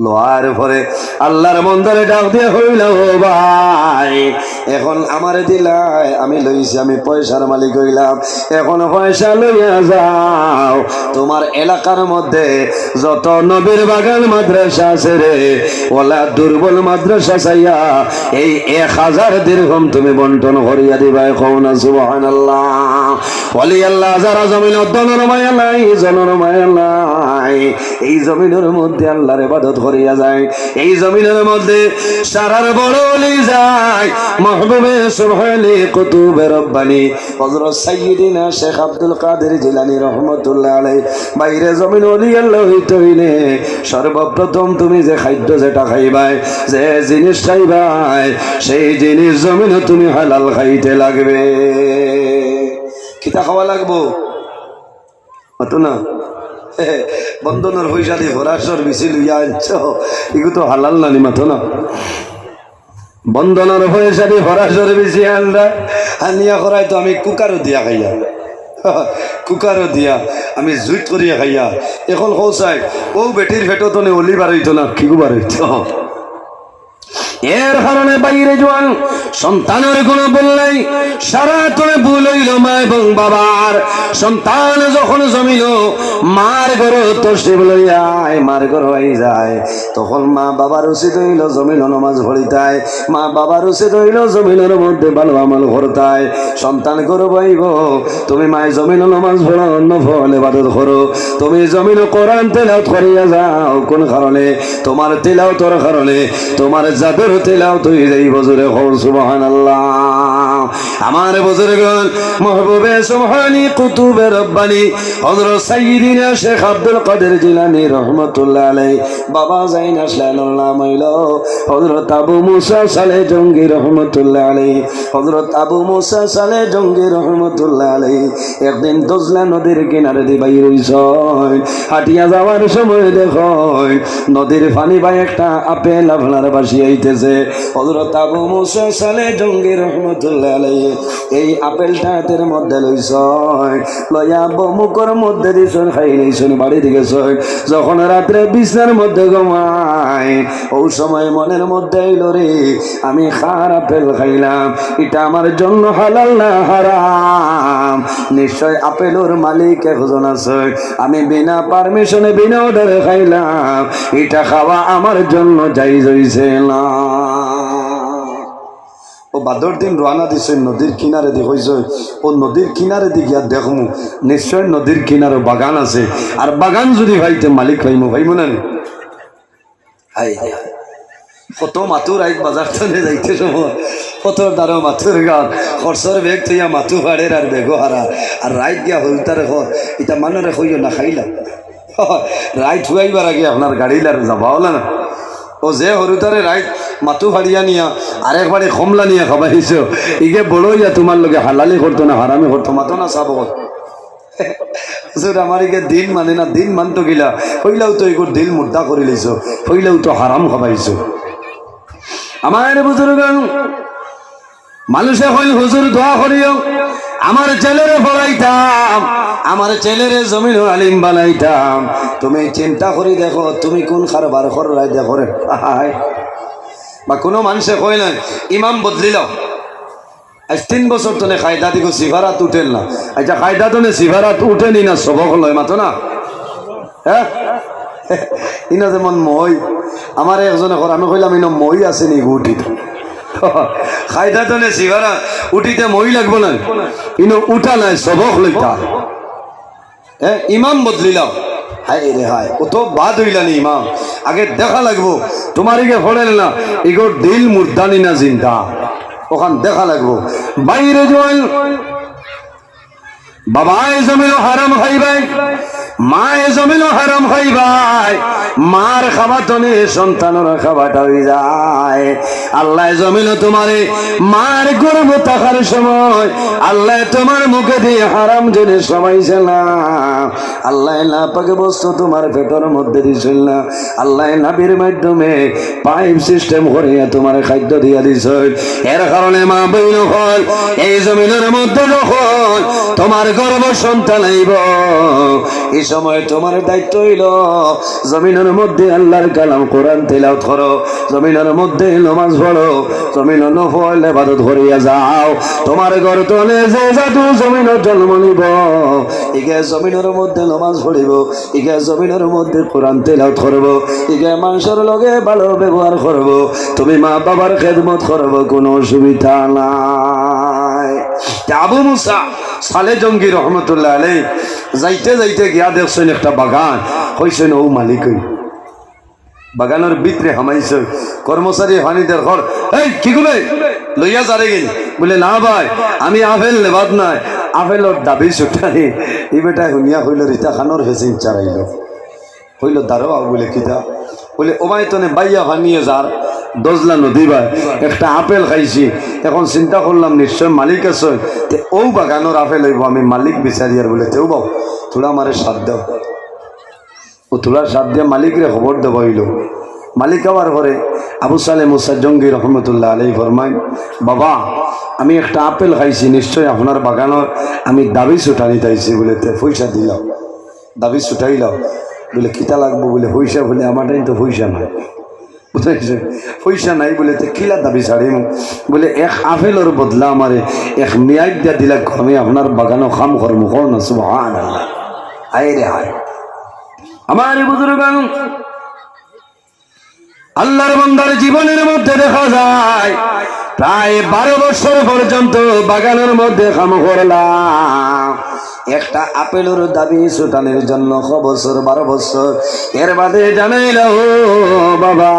লওয়ার পরে আল্লার বন্দারে ডাক দিয়া কইলা, "ও ভাই, এখন আমারে দিলায়, আমি লইছি, আমি পয়সার মালিক অইলাম, এখন পয়সা লইয়া যাও, তুমার এলাকার মধ্যে যত নবীর বাগান মাদ্রাসা আছে রে, অলা দুর্বল মাদ্রাসা চাইয়া এই এক হাজার দিরহম তুমি বন্টন করিয়া দিবায়।" কও না সুবহানাল্লাহ। ওলি আল্লাহ যারা জমিনো ধনর মায়া নাই, জনর মায়া নাই, এই জমিনর মধ্যে আল্লার ইবাদত করিয়া যায়, এই জমিনর মধ্যে সারার বড় ওলি যায়, মাহবুবে সুবহানি, কুতুবে রব্বানি, হযরত সাইয়্যিদিনা শেখ আব্দুল কাদের জিলানী রহমতুল্লাহ আলাইহি। বাইরে জমিন ওলি আল্লাহ অইতে অইলে সর্বপ্রথম তুমি যে খাদ্য যেটা খাইবায়, যে জিনিস খাইবায়, সেই জিনিস জমিনো তুমি হালাল খাইতে লাগবে। কিতা খাওয়া লাগবো? মাতো না? বন্ধনর পয়সা দি ফরাসর বিচি লইয়া আনছো, ইগু তো হালাল নানি, মাতো না? বন্ধনর পয়সা দি ফরাসর বিচি আনরা, আনিয়া করাই তো আমি কুকারো দিয়া খাইয়া, কুকারো দিয়া আমি জুইত করিয়া খাইয়া। এখন কও চাই, অউ বেটির পেটো তনে ওলি বারইতো না, কিগু বারইতো? এর কারণে বাইরে জোয়ান সন্তানর কুনু ভুল নাই, সারা তনে ভুল অইলো মা এবং বাবার। সন্তান যখন জমিনো মার ঘরো তশরিফ লইয়া আয়, মার ঘরো আই যায়, তখন মা বাবার উচিত অইলো জমিনো নমাজ পড়িতায়, মা বাবার উচিত অইলো জমিনর মধ্যে ভালো আমল করতায়। সন্তান করো ভাইবো, তুমি মায় জমিনো নমাজ পড়ো, নফল ইবাদত করো, তুমি জমিনো কোরআন তেলাওয়াত করিয়া যাও। কোন কারণে? তুমার তেলাওয়াতর কারণে তুমার জাদুর তেলাওয়াত অই যাইবো। জোরে কও সুবহানাল্লাহ। আমার বুজুর্গ, মাহবুবে সুবহানি, কুতুবে রব্বানি, হযরত সাইয়্যিদিনা শেখ আব্দুল কাদের জিলানী রহমতুল্লাহ আলাইহি, বাবা জাইন আসলানোর নাম অইল হযরত আবু মুসা সালে জঙ্গি রহমতুল্লাহ আলাইহি। হযরত আবু মুসা সালে জঙ্গি রহমতুল্লাহ আলাইহি একদিন দজলা নদীর কিনারে দি বাইর অইছইন। হাটিয়া যাওয়ার সময় দেখইন নদীর পানি বায় একটা আপেল আপনার ভাসি আইতেছে। হযরত আবু মুসা সালে জঙ্গি রহমতুল্লাহ আলাইহি এই আপেলটা হাতের মধ্যে লইছইন, লইয়া বমুখর মধ্যে দিছইন, খাই লইছইন, বাড়িত গেছইন। যখন রাত্রে বিছনার মধ্যে ঘুমাইন, অউ সময় মনের মধ্যে আইল, রে, আমি কার আপেল খাইলাম, ইটা আমার জন্য হালাল না হারাম? নিশ্চয় আপেলর মালিক একজন আছে, আমি বিনা পারমিশনে, বিনা অর্ডারে খাইলাম, ইটা খাওয়া আমার জন্য জায়েজ অইছে না। অউ বাদর দিন রওয়ানা দিছইন নদীর কিনারে দি, কইছইন, অউ নদীর কিনারে দি গিয়া দেখমু, নিশ্চয় নদীর কিনারো বাগান আছে, আর বাগান যুদি পাই তে মালিক পাইমু, পাইমু না নি? হায় রে হায়। কত মাতু রাইত বাজার তনে যাইতে সময়, কত দারো মাতুর গান, খরচর ব্যাগ থইয়া মাতু ফাড়ের আর ব্যাগও হারা, আর রাইত গিয়া হুরুতারে কর, ইতা মানষরে কইও না খাইলাম। রাইত হুয়াইবার আগে আপনার গাড়ি লার যাবা অলা না। অউ যে হুরুতারে রাইত মাতু ফাড়িয়া নিয়া আরেক বাড়ি কমলা নিয়া খাবাইছো, ইগে বড় অইয়া তুমার লগে হালালি করতো না হারামি করতো, মাতো না সাব। হুজুর, আমার ইগে দিন মানে না, দিন মানতো কিলা? কইলাও তো ইগুর দিল মুর্দা করি লইছো, কইলাও তো হারাম খাবাইছো। আমার বুজুর্গ, মানষে কইন, হুজুর, দোয়া করিও, আমার ছেলেরে পড়াইতাম, আমার ছেলেরে জমিনর আলিম বানাইতাম। তুমি চিন্তা করি দেখো, তুমি কুন কারবার কররায় দেখো রে। হায়। বা কুনু মানষে কইন না, ইমাম বদলিলাও, আইজ তিন বছর তনে কায়দা দিগু সিফারাত উঠের না। আচ্ছা, কায়দা তনে সিফারাত উঠে নি না, সবক লয়, মাতো না? হ্যাঁ? ইনো যেমন মই, আমারে একজনে কর, আমি কইলাম, "ইনো মই আছে নি গো উঠিত?" কায়দা তনে সিফারাত উঠিতে মই লাগবো না, ইনো উঠা নাই, সবক লইতা। হ্যাঁ, ইমাম বদলিলাও। হায় রে হায়, অত বাদ অইলা নি ইমাম। আগে দেখা লাগবো, তুমার ইগে পড়ের না, ইগর দিল মুর্দা নি না জিন্দা, অখান দেখা লাগবো। বাইরে জোয়ান, বাবায় জমিনো হারাম খাইবায়, মায়ে জমিনো হারাম খাইবায়, মার খাবাতনে সন্তানর খাবাটা অই যায়। আল্লায় জমিনো তুমারে মার গর্ভ থাকার সময় আল্লায় তুমার মুখে দি হারাম জিনিস খাবাইছে না। আল্লায় নাপাক বস্তু তুমার পেটর মধ্যে দিছইন না। আল্লায় নাভির মাধ্যমে পাইপ সিস্টেম করিয়া তুমারে খাদ্য দিয়া দিছইন। এর কারণে মা বইন অকল, এই জমিনর মধ্যে যখন তুমার গর্ভ সন্তান আইবো, ই সময় তুমার দায়িত্ব অইলো জমিনর মধ্যে আল্লার কালাম কোরআন তেলাওয়াত করো, জমিনর মধ্যে নমাজ পড়ো, জমিনো নফল ইবাদত করিয়া যাও। তুমার গর্ভ তনে যে জাতু জমিনো জন্ম নিবো, ইগে জমিনর মধ্যে নমাজ পড়িবো, ইগে জমিনর মধ্যে কোরআন তেলাওয়াত করবো, ইগে মানষর লগে ভালো ব্যবহার করবো, তুমি মা বাবার খেদমত করবো, কুনু অসুবিধা নাই। তে আবু মুসা সালে জঙ্গি রহমতুল্লাহ আলাইহি যাইতে যাইতে গিয়া দেখছইন একটা বাগান, কইছইন, "অউ মালিক অউ।" বাগানর ভিতরে হামাইছইন, কর্মচারী হানি দের কর, "এই, কিগুরে? লইয়া যারে গিন।" বুলে, "না ভাই, আমি আপেল নেবাত নায়, আপেলর দাবি ছুটানি।" ই বেটায় হুনিয়া কইলো, রিতা খানর হেসিন চারাইলো। কইলো, "দাঁড়াও," বুলে, "কিতা?" বুলে, "ও ভাই, তনে বাইয়া হানিয়ে যার, দজলা নদী ভাই, একটা আপেল খাইছি, এখন চিন্তা করলাম নিশ্চয় মালিক আছে, তে অউ বাগানর আপেল অইবো, আমি মালিক বিচারিয়ার।" বুলে, "তেউ বাবু, থুড়া আমারে সাথ দেও।" অউ থুড়া সাথ দিয়া মালিকরে খবর দেওয়া অইলো। মালিক আওয়ার পরে আবু সালে মুসা জঙ্গি রহমতুল্লাহ আলাইহি ফরমাইন, "বাবা, আমি একটা আপেল খাইছি, নিশ্চয় আপনার বাগানর, আমি দাবি ছুটানিত আইছি।" বুলে, "তে পয়সা দিলাও।" দাবি ছুটাইলাও। বুলে, "কিতা লাগবো?" বুলে, "পয়সা।" বুলে, "আমার টাইম তো পয়সা নাই।" বুঝাইছে, "পয়সা নাই।" বুলে, "তে কিলা দাবি ছাড়িমু?" বুলে, "এক আপেলর বদলা আমারে এক মিয়াইত দিয়া দিলা, আমি আপনার বাগানো কাম করমু।" কও না, সুবহানাল্লাহ। হায় রে হায়। আমার বুজুর্গান, আল্লার বান্দার জীবনের মধ্যে দেখা যায়, প্রায় বারো বছর পর্যন্ত বাগানর মধ্যে কাম করলা, একটা আপেলর দাবি ছুটানির জন্য। ক বছর? বারো বছর। এর বাদে জানাইলা, "ও বাবা,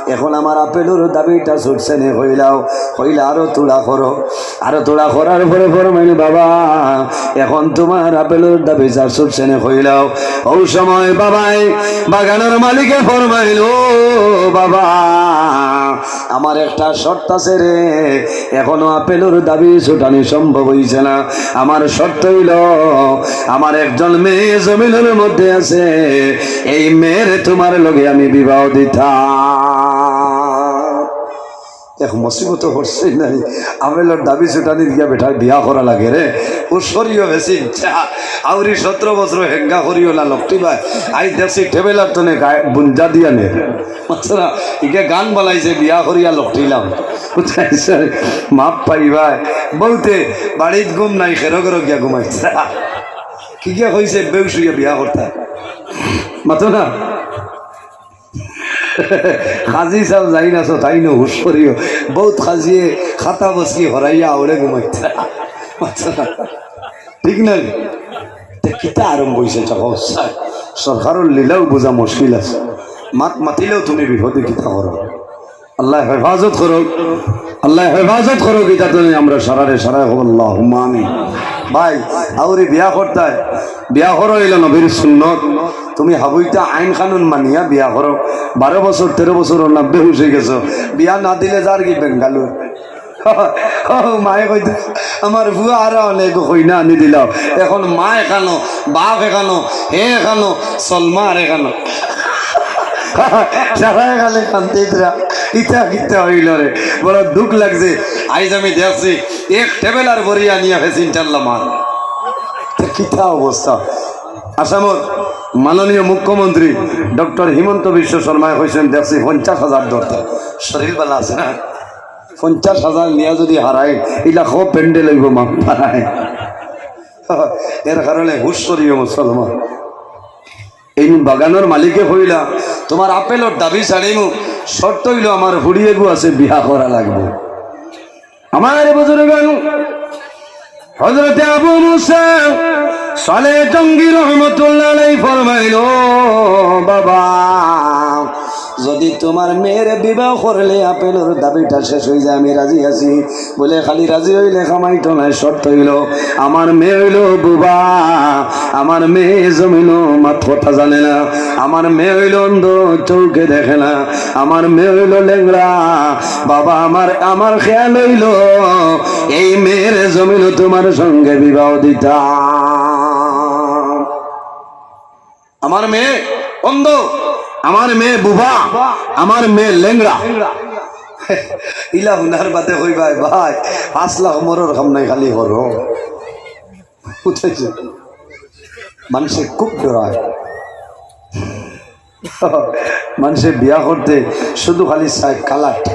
এখন আমার আপেলর দাবিটা ছুটছে নে কইলাও।" কইলা, "আরো থুড়া করো।" আরো থুড়া করার পরে ফরমাইল, "বাবা, এখন তুমার আপেলর দাবিটা ছুটছে নে কইলাও।" অউ সময় বাবায়, বাগানর মালিকে ফরমাইল, "ও বাবা, আমার একটা শর্ত আছে রে, এখনো আপেলর দাবি ছুটানি সম্ভব অইছে না। আমার শর্ত অইলো, আমার একজন মেয়ে জমিনর মধ্যে আছে, এই মেয়েরে তুমার লগে আমি বিবাহ দিতাম।" এক মুসিবত পড়ছে নাই, আপেলর দাবি ছুটানিত গিয়া বেটার বিয়া করা লাগে রে। ও শরীয় বেশি ইচ্ছা, আউরি সতেরো বছর হেঙ্গা করিও না লকটিবায়। আইজ দেখছি টেবেলার তনে গায়ে বুঞ্জা দিয়া নে। মাতরা, ইগে গান বানাইছে, "বিয়া করিয়া লকটিলাম।" বুঝাইছে? মাফ পাইবায়। বউতে বাড়িত ঘুম নাই, খেরো খেরো গিয়া ঘুমাইছে। কি গিয়া কইছে, "বেউস অইয়া বিয়া করতা।" মাতো না। কাজী সাব যাইন আছো, তাইন হুশ করিও। বউত কাজীয়ে খাতা বসকি হরাইয়া আউরে ঘুমাইতা। মাতো না। ঠিক না? তে কিতা আরম্ভ অইছে, চাকো? সরকারর লীলাও বুঝা মুশকিল আছে। মাত মাতিলেও তুমি বিপদে কিতা করো। আল্লায় হেফাজত করউক, আল্লায় হেফাজত করউক। ইতা তো আমরা সারারে সারায় কও, আল্লাহুম্মা আমিন। ভাই, আউরি বিয়া করতায়, বিয়া করো অইলো নবীর সুন্নত। তুমি হাবুইতা আইন কানুন মানিয়া বিয়া করো। বারো বছর, তেরো বছর অর না বেহুশ অইগেছো, বিয়া না দিলে যারগি বেঙ্গালুর। ও মায়ে কইতা, "আমার ফুয়া আরা অনেক কইনা আনি দিলাও।" এখন মা এখানো, বাপ এখানো, হে এখানো, সলমা আর এখানো। সারায় খালি কান্দিতরা। ইতা কিতা অইলো রে? বড় দুখ লাগছে। আইজ আমি দেখছি, এক টেবেলার বড়ি আনিয়া ফেসিনটাল্লা মার। তে কিতা অবস্থা? আসামর মাননীয় মুখ্যমন্ত্রী ডক্টর হিমন্ত বিশ্ব শর্মায় কইছইন, "দেখছি পঞ্চাশ হাজার দরকার।" শরীর বালা আছে না? পঞ্চাশ হাজার নিয়া যুদি হারায়, ইলা কো প্যান্ডেল অইবো মা পাড়ায়। এর কারণে হুশ করিও মুসলমান। এই বাগানর মালিকে কইলা, "তুমার আপেলর দাবি ছাড়িমু, শর্ত অইলো আমার ফুড়ি এগু আছে, বিয়া করা লাগবো।" আমার বুজুর্গান, হযরতে আবু মুসা সালে জঙ্গি রহমতুল্লাহ আলাইহি ফরমাইল, "ও বাবা, যুদি তুমার মেয়েরে বিবাহ করলে আপেলর দাবিটা শেষ অইযায়, আমি রাজি আছি।" বলে, "খালি রাজি অইলে কামাইতো নায়, শর্ত অইলো আমার মেয়ে অইলো বুবা, আমার মেয়ে জমিনো মাত কথা জানে না, আমার মেয়ে অইলো অন্ধ, চউখে দেখে না, আমার মেয়ে অইলো লেংড়া। বাবা, আমার, আমার খেয়াল অইলো এই মেয়েরে জমিনো তুমার সঙ্গে বিবাহ দিতাম।" আমার মেয়ে অন্ধ, আমার মেয়ে বুবা, আমার মেয়ে লেংড়া। ইলা হুনার বাদে কইবায়, "ভাই, পাঁচ লাখ মরর কাম নাই, খালি করো।" বুঝাইছে? মানষে খুব ডরায়। মানষে বিয়া করতে শুধু খালি চায় কালার।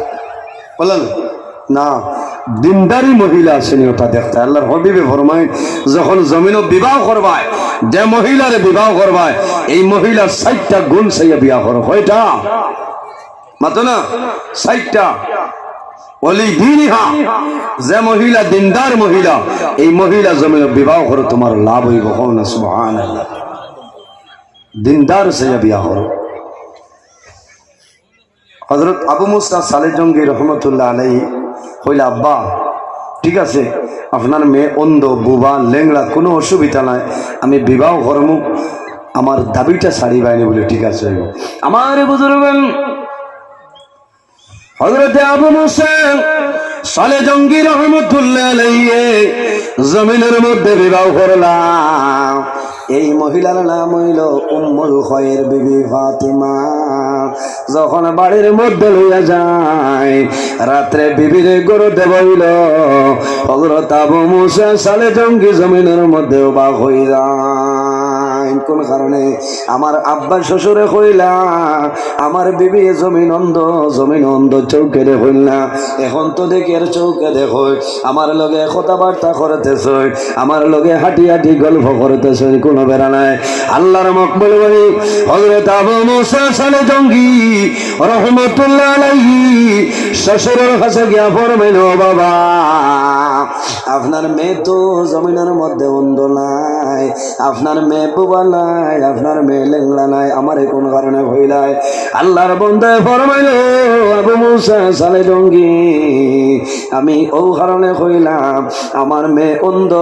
বুঝলেন? না, দিনদারি মহিলা আছেনি, ওটা দেখতে। আল্লাহর হাবিবে ফরমায়, যখন জমিনো বিবাহ করবায়, যে মহিলারে বিবাহ করবায়, এই মহিলার চাইরটা গুণ চাইয়া বিয়া করো। কয়টা? মাতো না? চাইরটা। ওয়ালি দিনিহা, যে মহিলা দিনদার মহিলা, এই মহিলা জমিনো বিবাহ করো, তুমার লাভ অইবো। কও না সুবহানাল্লাহ। দিনদার চাইয়া বিয়া করো। হযরত আবু মুসা সালে জঙ্গি রহমতুল্লাহ আলাইহি কইলা, "আব্বা, ঠিক আছে, আপনার মেয়ে অন্ধ, বুবা, লেংড়া, কুনু অসুবিধা নাই, আমি বিবাহ করমু, আমার দাবিটা ছাড়িবায়নি।" বলে, "ঠিক আছে।" আমার বুজুর্গান, হযরতে আবু মুসা সালে জঙ্গি রহমতুল্লাহ আলাইহি জমিনর মধ্যে বিবাহ করলা। এই মহিলার নাম অইলো উম্মুল খয়ের বিবি ফাতিমা। যখন বাড়ির মধ্যে লইয়া যায়, রাত্রে বিবিরে ঘরো দেওয়া অইলো, হযরত আবু মুসা সালে জঙ্গি জমিনর মধ্যে অবাক অইযায়। কুন কারণে? আমার আব্বা শ্বশুরে কইলা, "আমার বিবি জমিন অন্ধ, জমিন অন্ধ, চউখে দেখইন না। এখন তো দেখের, চউখে দেখইন, আমার লগে কথাবার্তা করতেছইন, আমার লগে হাঁটি হাঁটি গল্প করতেছইন, কুনু বেড়া নাই।" আল্লাহর মকবুল ওলি হযরত আবু মুসা সালে জঙ্গি রহমতুল্লাহ আলাইহি শ্বশুরর কাছে গিয়া ফরমাইল, "ও বাবা, আপনার মেয়ে তো জমিনর মধ্যে অন্ধ নায়, আপনার মেয়ে নাই, আপনার মেয়ে লেংড়া নাই, আমারে কোন কারণে কইলায়?" আল্লাহর বন্দায় ফরমাইল, "আবু মুসা সালে জঙ্গি, আমি অউ কারণে কইলাম, আমার মেয়ে অন্ধ,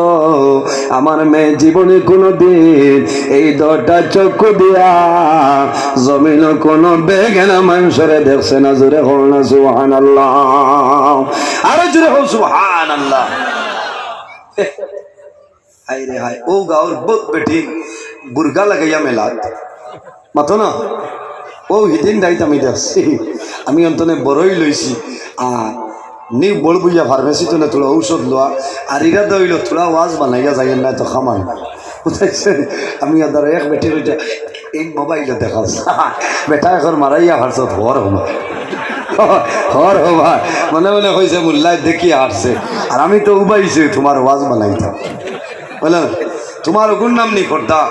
আমার মেয়ে জীবনে কোনোদিন এই দুইটা চক্ষু দিয়া জমিনো কোনো বেগানা মানষরে দেখছে না।" জোরে কও না সুবহানাল্লাহ, আরো জোরে কও সুবহানাল্লাহ। হায় রে হায়, অউ গাউর বউত বেটি বুরকা লাগাইয়া মেলাত মাতো না। অউ হিদিন রাইত আমি দেখছি, আমি অন্তনে বড়ই লইছি, আর নিউ বড়বুইয়া ফার্মেসি তনে থুড়া ঔষধ লওয়া, আর ইরাদা অইল থুড়া ওয়াজ বানাইয়া যাইয়ের না তো খামান। বুঝাইছে? আমি আদার এক বেটি রইটা এই মোবাইলো দেখাস। বেটা এখন মারাইয়া ফারছত হর হবা। হর হবা। মনে মনে কইছে, "মুল্লায় দেখি হারছে। আর আমি তো উবাইছি তুমার ওয়াজ বানাইতাম।" বুলে, "তুমার অগুর নাম নি পর্দা?"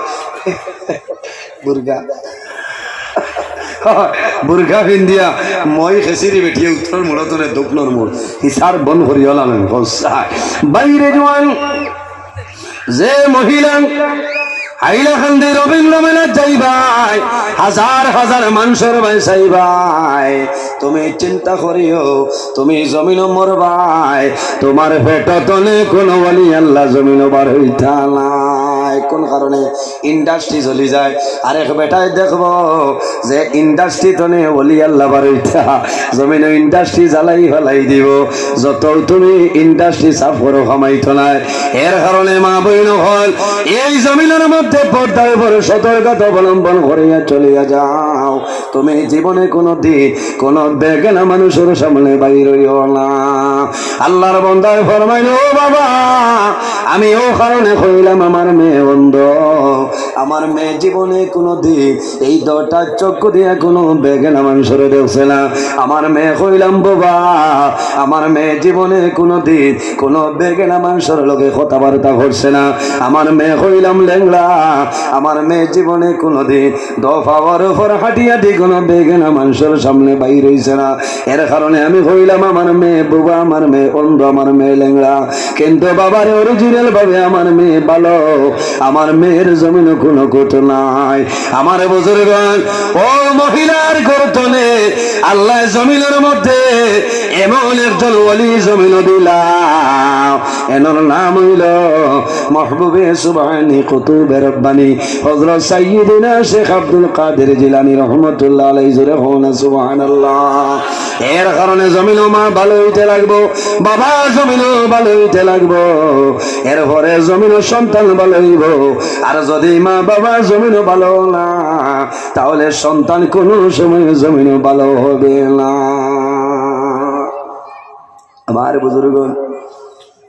বুরকা। বুরকা পিন্দিয়া, মই খেসিরি বেটিয়ে উত্তর মুড়ো তনে দক্ষিণর মুড়। হিসার বন করিও লালন কলসা। বাইরে জোয়ান, যে মহিলা হাইলাকান্দি রবীন্দ্র মেলাত যাইবায়, হাজার হাজার মানষর বায় চাইবায়, তুমি চিন্তা করিও, তুমি জমিনো মরবায়, তুমার পেটো তনে কোনো ওলি আল্লাহ জমিনো বার হইতা নায়। কোন কারণে? ইন্ডাস্ট্রি জ্বলি যায়। আরেক বেটায় দেখবো যে ইন্ডাস্ট্রি তনে ওলি আল্লাহ বার হইতা, জমিনো ইন্ডাস্ট্রি জ্বালাই ফালাই দিবো। যত তুমি ইন্ডাস্ট্রি সাফ করো, কামাইতো নায়। এর কারণে মা বইন অকল, এই জমিনর মধ্যে পর্দার উপরে সতর্কতা অবলম্বন করিয়া চলিয়া যাও। তুমি জীবনে কোনোদিন কোনো বেগানা মানুষর সামনে বাইর হইও না। আল্লাহর বন্দায় ফরমাইল, "ও বাবা, আমি অউ কারণে কইলাম আমার মেয়ে অন্ধ, আমার মেয়ে জীবনে কোনোদিন এই দুইটা চক্ষু দিয়া কোনো বেগানা মানষরে দেখছে না।" আমার মেয়ে কইলাম, "বাবা, আমার মেয়ে জীবনে কোনোদিন কোনো বেগানা মানষর লগে কথাবার্তা করছে না।" আমার মেয়ে কইলাম, "লেংড়া, আমার মেয়ে জীবনে কোনোদিন দুই পাওর উপর হাঁটি হাঁটি কোনো বেগানা মানষর সামনে বাইর হইছে না।" এর কারণে আমি কইলাম, আমার মেয়ে বুবা, আমার মেয়ে অন্ধ, আমার মেয়ে লেংড়া, কিন্তু বাবারে, অরিজিনাল ভাবে আমার মেয়ে ভালো, আমার মেয়ের জমিনো কোনো কুত নাই। আমার বুজুর্গান, ও মহিলার গর্দনে আল্লাহ জমিনর মধ্যে এমন একজন ওলি জমিনো দিলা, এনর নাম অইল মাহবুবে সুবহানি কুতুবে রব্বানি হযরত সাইয়্যিদিনা শেখ আব্দুল কাদের জিলানী রহমতুল্লাহ আলাইহি। জোরে কও না সুবহানাল্লাহ। এর কারণে জমিনো মা ভালো হইতে লাগবো, বাবা জমিনো ভালো হইতে লাগবো, এরপরে জমিনো সন্তান ভালো হইবো। আর যদি মা বাবা জমিনো ভালো না, তাহলে সন্তান কোনো সময় জমিনো ভালো হবে না। আমার বুজুর্গ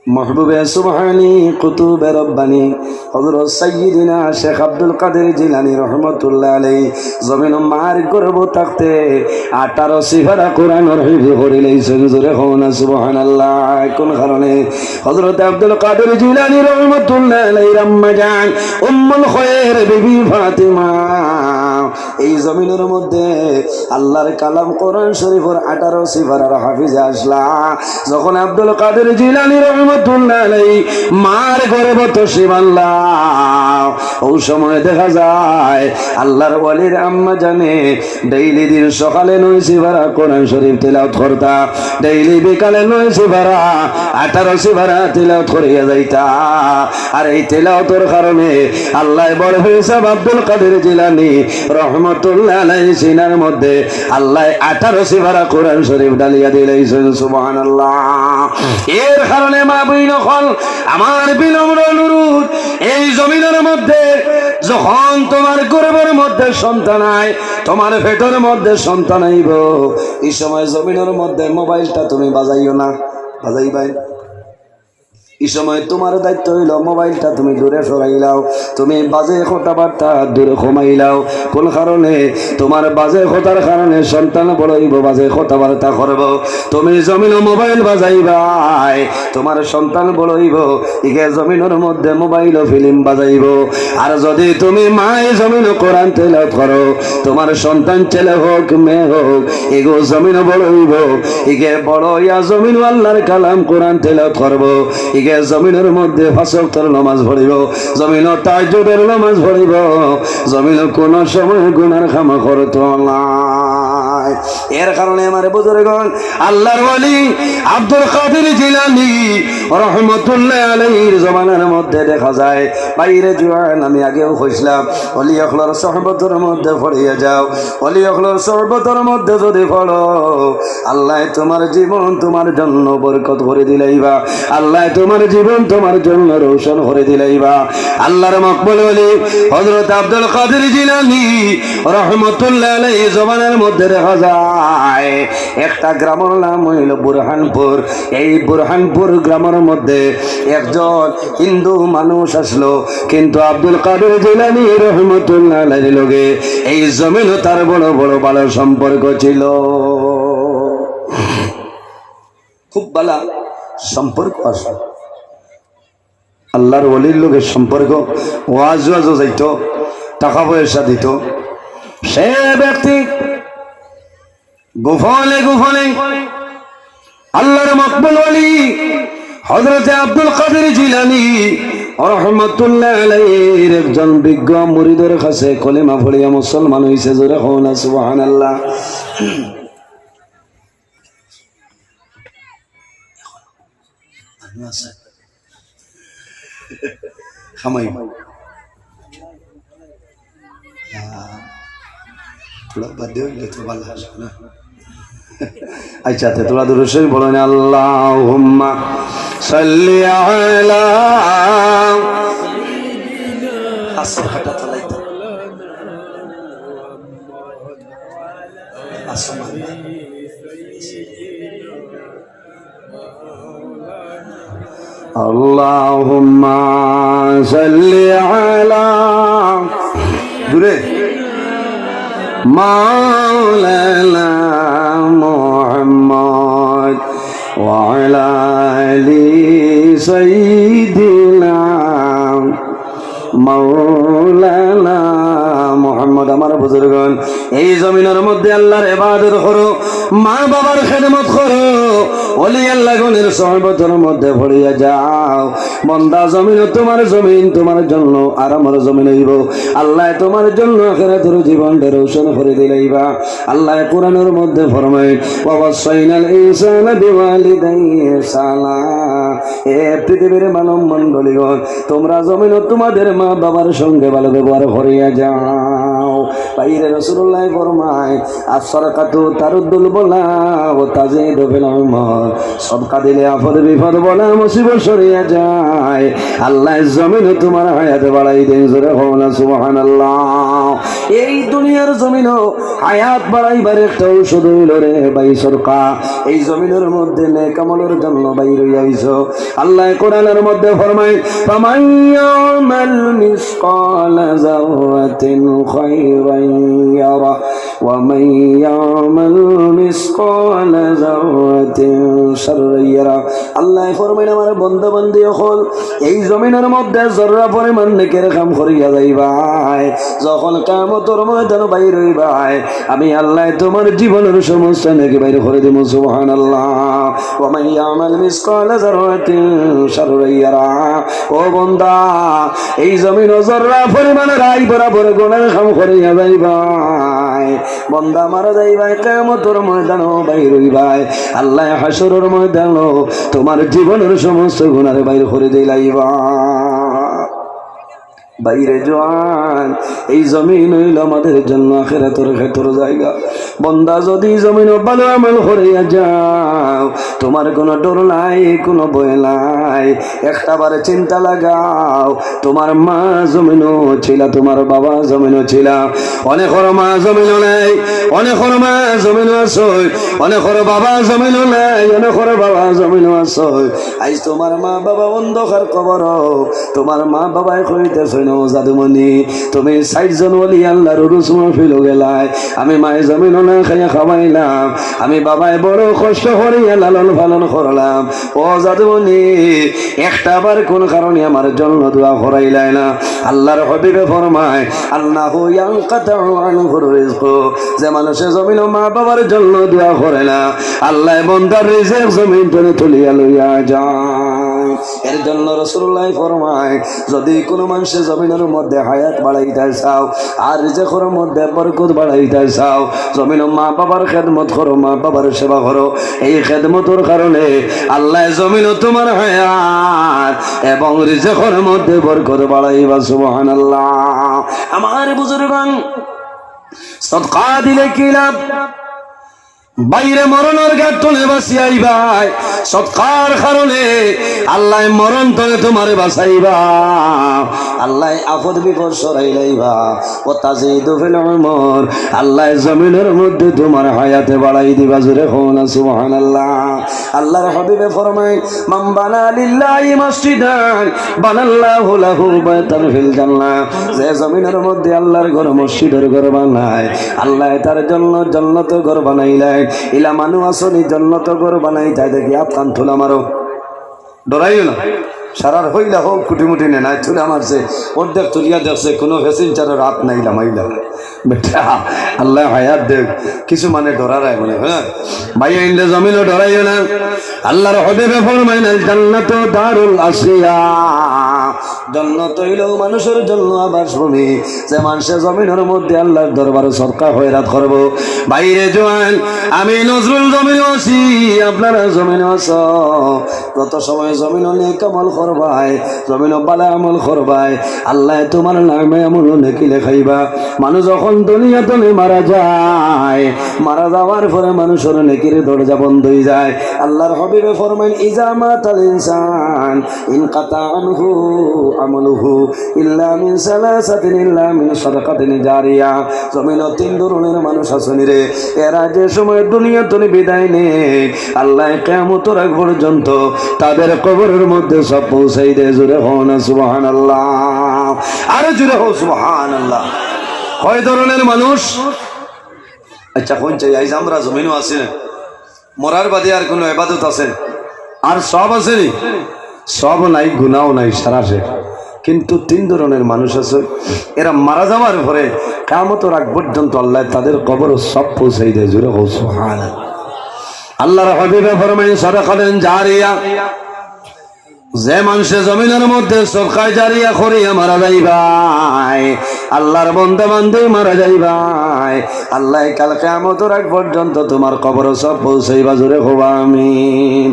মাহবুবে সুবহানি কুতুবে রব্বানি হযরত সাইয়্যিদিনা শেখ আব্দুল কাদের জিলানী রহমতুল্লাহ আলাইহি জমিনো মার গর্ভ থাকতে আঠারো সিফারা কোরআনর হিফজ করিলাইছইন। জোরে কও না সুবহানাল্লাহ। কোন কারণে? হযরত আব্দুল কাদের জিলানী রহমতুল্লাহ আলাইহির আম্মা জান উম্মুল খয়ের বিবি ফাতেমা এই জমিনর মধ্যে আল্লাহর কালাম কোরআন শরীফর আঠারো সিফারার হাফিজে আছলা। যখন আব্দুল কাদের জিলানী রহমতুল্লাহ আলাইহি মার গর্ভ তশরিফ আনলা, অউ সময় দেখা যায় আল্লাহর ওলির আম্মা জানে ডেইলি দিন সকালে নয় সিফারা কোরআন শরীফ তিলাওয়াত করতা, ডেইলি বিকালে নয় সিফারা, আঠারো সিফারা তিলাওয়াত করিয়া যাইতা। আর এই তিলাওয়াতর কারণে আল্লায় বড় হয়ে সাহেব আব্দুল কাদের জিলানী রহমতুল্লাহ আলাইহি সিনার মধ্যে আল্লায় আঠারো সিফারা কোরআন শরীফ ডালিয়া দিলাইছইন। সুবহানাল্লাহ। এর কারণে মা বইন অকল, আমার বিনম্র অনুরোধ, এই জমিনর মধ্যে যখন তোমার গর্ভর মধ্যে সন্তান আয়, তোমার পেটর মধ্যে সন্তান আইবো, এই সময় জমিনর মধ্যে মোবাইলটা তুমি বাজাইও না, বাজাইবায়। এই সময় তোমার দায়িত্ব অইল মোবাইলটা তুমি দূরে সরাইলাও, তুমি বাজে কথাবার্তা দূরে কমাইলাও। কোন কারণে? তোমার বাজে কথার কারণে সন্তান বড় অইবো, বাজে কথাবার্তা করবো। তুমি জমিনো মোবাইল বাজাইবায়, তোমার সন্তান বড় অইবো, ইগে জমিনর মধ্যে মোবাইলো ফিল্ম বাজাইবো। আর যদি তুমি মায়ে জমিনো কোরআন তেলাওয়াত করো, তোমার সন্তান ছেলে হোক মেয়ে হোক, ইগু জমিনো বড় অইবো, ইগে বড় অইয়া জমিনো আল্লাহর কালাম কোরআন তেলাওয়াত করবো, ইগে এ জমিনর মধ্যে পাঁচ ওয়াক্তর নামাজ পড়িবো, জমিনো তাহাজ্জুদর নামাজ পড়িবো, জমিনো কোনো সময় গুনার কাম করতো নায়। এর কারণে আমার বুজুর্গগণ, আল্লাহর ওলি আব্দুল কাদের জিলানী রহমতুল্লাহ আলাইহির জমানার মধ্যে দেখা যায়, বাইরে জোয়ান, আমি আগেও কইছিলাম, ওলি অকলর সোহবতর মধ্যে পড়িয়া যাও, ওলি অকলর সোহবতর মধ্যে যদি পড়ো, আল্লায় তুমার জীবন তুমার জন্য বরকত করি দিলাইবা, আল্লায় তুমার জীবন তুমার জন্য রোশন করি দিলাইবা। আল্লাহর মকবুল ওলি হযরত আব্দুল কাদের জিলানী রহমতুল্লাহ আলাইহি জমানার মধ্যে দেখা যায়, একটা গ্রামর নাম অইলো বুরহানপুর। এই বুরহানপুর গ্রামর মধ্যে একজন হিন্দু মানুষ আছলো, কিন্তু আব্দুল কাদের জিলানী রহমতুল্লাহ আলাইহির লগে এই জমিনো তার বড় বড় ভালা সম্পর্ক ছিল, খুব ভালা সম্পর্ক আছলো। আল্লাহর ওলির লগে সম্পর্ক, ওয়াজ ওয়াজও যাইতো, টাকা পয়সা দিতো। সে ব্যক্তি গোপনে গোপনে আল্লাহর মকবুল ওলি হযরতে আব্দুল কাদের জিলানী রহমতুল্লাহ আলাইহির একজন বিজ্ঞ মুরিদর কাছে কলিমা পড়িয়া মুসলমান অইছে। জোরে কও না সুবহানাল্লাহ। খামাই। আহ, থুড়া বাদে অইলে তো ভালা অইতো না। আচ্ছা, তে থুড়া দুরুদ শরিফ পড়ইন, আল্লাহুম্মা সাল্লি আলা। আসর কাটা চালাইতো। আসর। اللهم صل على, জোরে, مولانا محمد وعلى آل سيدنا مولانا محمد। আমার বুজুর্গগণ, এই জমিনর মধ্যে আল্লাহর ইবাদত করো, মা বাবার খেদমত করো, ওলি আল্লাহগণের সোহবতর মধ্যে পড়িয়া যাও। বন্দা, জমিনো তুমার জমিন তুমার জন্য আরামর জমিন অইবো। আল্লায় তুমার জন্য আখিরাতর জীবনটা রোশন করি দিলাইবা। আল্লায় কোরআনর মধ্যে ফরমাইন, "ووصينا الإنسان بوالديه إحسانا।" এ পৃথিবীর মানব মণ্ডলীগণ, তুমরা জমিনো তুমাদের মা বাবার সঙ্গে ভালা ব্যবহার করিয়া যাও। বাইরে রাসুলুল্লায় ফরমাইন, "الصدقة ترد البلاء وتزيد في العمر।" সদকা দিলে আপদ বিপদ বালা মুসিবত সরিয়া যায়। আল্লায় জমিনো তুমার হায়াত বাড়াই দেইন, জোরে কও না সুবহানাল্লাহ। এই দুনিয়ার জমিনো হায়াত বাড়াইবার একটা ঔষধ অইলো রে ভাই সদকা। এই জমিনর মধ্যে নেক আমলর জন্য বাইর অইয়া আইছো। আল্লায় কোরআনর মধ্যে ফরমাইন, "فمن يعمل مثقال ذرة خيرا يره ومن يعمل مثقال ذرة شرا يره।" আল্লায় ফরমাইন, আমার বন্দা বান্দি অকল, এই জমিনর মধ্যে জর্রা পরিমাণ নেকের কাম করিয়া যাইবায়, যখন কিয়ামতর ময়দানো বাইর অইবায়, আমি আল্লায় তুমার জীবনর সমস্ত নেকি বাইর করি দিমু। সুবহানাল্লাহ। ومن يعمل مثقال ذرة شرا يره। ও বন্দা, এই জমিনো জর্রা পরিমাণ রাই বরাবর গুনার কাম করিয়া যাইবায়, বন্দা মারা যাইবায়, কিয়ামতর ময়দানো বাইর অইবায়, আল্লায় হাশরর ময়দানো তুমার জীবনর সমস্ত গুনারে বাইর করি দিলাইবা। বাইরে জোয়ান, এই জমিন অইলো আমাদের জন্য আখিরাতর খেতর জাগা। বন্দা, যদি জমিনো ভালা আমল করিয়া যাও, তুমার কুনু ডর নাই, কুনু ভয় নাই। একটা বার চিন্তা লাগাও, তুমার মা জমিনো ছিলা, তুমার বাবা জমিনো ছিলা। অনেকর মা জমিনো নাই, অনেকর মা জমিনো আছে, অনেকর বাবা জমিনো নাই, অনেকর বাবা জমিনো আছে। আইজ তুমার মা বাবা অন্ধকার কবরো, তুমার মা বাবায় কইতাছইন, ও জাদুমণি, তুমি ষাইট জন ওলি আল্লাহর উরুস মাহফিলো গেলায়, আমি মায়ে জমিনো না খাইয়া খাওয়াইলাম, আমি বাবায় বড় কষ্ট করিয়া লালন পালন করলাম। ও জাদুমণি, একটা বার কোন কারণে আমার জন্য দোয়া করাইলায় না? আল্লাহর হাবিবে ফরমায়, আন্নাহু ইয়ানকাতাউ আনহুর রিজকু, যে মানুষে জমিনো মা বাবার জন্য দোয়া করে না, আল্লায় বন্দার রিজিক জমিন তনে তুলিয়া লইয়া যায়। এর জন্য রাসূলুল্লাহ ফরমায়, যদি কোনো মানুষে জমিনর মধ্যে হায়াত বাড়াইতে চাও, আর রিজিকর মধ্যে বরকত বাড়াইতে চাও, জমিনো মা বাবার খেদমত করো, মা বাবার সেবা করো। এই খেদমতর কারণে আল্লায় জমিনো তোমার হায়াত এবং রিজিকর মধ্যে বরকত বাড়াইবা। সুবহানাল্লাহ। আমার বুজুর্গান, সদকা দিলে কি লাভ? বাইরে মরণর ঘাট তনে বাঁচিয়া আইবায়, সদকার কারণে আল্লায় মরণ তনে তোমারে বাঁচাইবা। আল্লায় আপদ বিপদ সরাই লাইবা। ওয়া তাজিদু ফিল উমর, আল্লায় জমিনর মধ্যে তোমার হায়াতে বাড়াই দিবা। জোরে কও না সুবহানাল্লাহ। আল্লাহর হাবিবে ফরমায়, মান বানা লিল্লাহি মসজিদান বানাল্লাহু লাহু বাইতান ফিল জান্নাহ। যে জমিনর মধ্যে আল্লাহর ঘর, মসজিদর ঘর বানায়, আল্লায় তার জন্য জন্নত ঘর বানাইলায়। ইলা মানু আছনি জন্নত ঘর বানাইতায় দেখি আতখান তুলা মারো। ডরাইও না। সারার হইলা হোক কুটিমুটি নে নাই তুলা মারছে। অর্ধেক তুলিয়া দেখছে কোনো ফেসিঞ্চারর আত নাই লামাইলা। বেটা, আল্লায় হায়াত দেখ। কিছু মানে ডরারায় মনে হয়, হ্যাঁ? ভাই, ইন্দে জমিনো ডরাইও না। আল্লাহর হাবিবে ফরমাইন, আল জান্নাতু দারুল আশকিয়া। জন্নত অইলো মানুষর জন্য আবাসভূমি। যে মানষে জমিনর মধ্যে আল্লাহর দরবারো সদকা খয়রাত করবো। বাইরে জোয়ান, আমি নজরুল জমিনো আছি, আপনারা জমিনো আছো। যত সময় জমিনো নেক আমল করবায়, জমিনো ভালা আমল করবায়, আল্লায় তোমার নামে আমল নেকি লেখাইবা। মানুষ যখন দুনিয়া তনে মারা যায়, মারা যাওয়ার পরে মানুষর নেকির দরজা বন্ধ অই যায়। আল্লাহর হাবিবে ফরমাইন, ইজা মাতাল ইনসান ইনকাতা আনহু আমলুহু ইল্লা মিন সালাসাতিন ইল্লা মিন সাদাকাতিন জারিয়া। জমিনো তিন ধরনের মানুষ আছনি রে, এরা যে সময় দুনিয়া তনে বিদায় নেয়, আল্লায় কিয়ামতর আগ পর্যন্ত তাদের কবরর মধ্যে সওয়াব পৌঁছাই দেয়। জোরে কও না সুবহানাল্লাহ। আরো জোরে কও সুবহানাল্লাহ। কয় ধরনের মানুষ? আচ্ছা, কইন চাই, আইজ আমরা জমিনো আছি না, মরার বাদে আর কোনো ইবাদত আছে? আর সওয়াব আছে নি? সওয়াবও নাই, গুনাও নাই, সারা শেষ। কিন্তু তিন ধরনের মানুষ আছে, এরা মারা যাওয়ার পরে কিয়ামতর আগ পর্যন্ত আল্লায় তাদের কবরো সওয়াব পৌঁছাই দেয়। জোরে কও সুবহানাল্লাহ। আল্লাহর হাবিবে ফরমাইন, সাদাকাতান জারিয়া। যে মানষে জমিনর মধ্যে সদকায়ে জারিয়া করিয়া মারা যাইবায়, আল্লাহর বন্দা বান্দি মারা যাইবায়, আল্লায় কাল কিয়ামতর আগ পর্যন্ত তোমার কবরো সওয়াব পৌঁছাইবা। জোরে কও আমিন।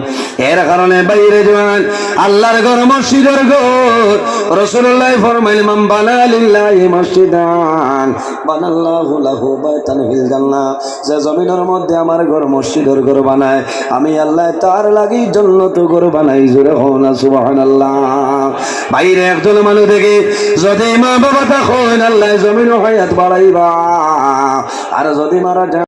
এর কারণে বাইরে জোয়ান, আল্লাহর ঘর, মসজিদর ঘর, রাসূলুল্লায় ফরমাইন, মান বানা লিল্লাহি মসজিদান বানাল্লাহু লাহু বাইতান ফিল জান্নাহ। যে জমিনর মধ্যে আমার ঘর, মসজিদর ঘর বানায়, আমি আল্লায় তার লাগি জন্নত ঘর বানাই। জোরে কও না সুবহানাল্লাহ। বাইরে একজন মানুষ দেখি যদি মা বাবা থাকইন, আল্লায় জমিনো হায়াত বাড়াইবা, আর যদি মারা যান,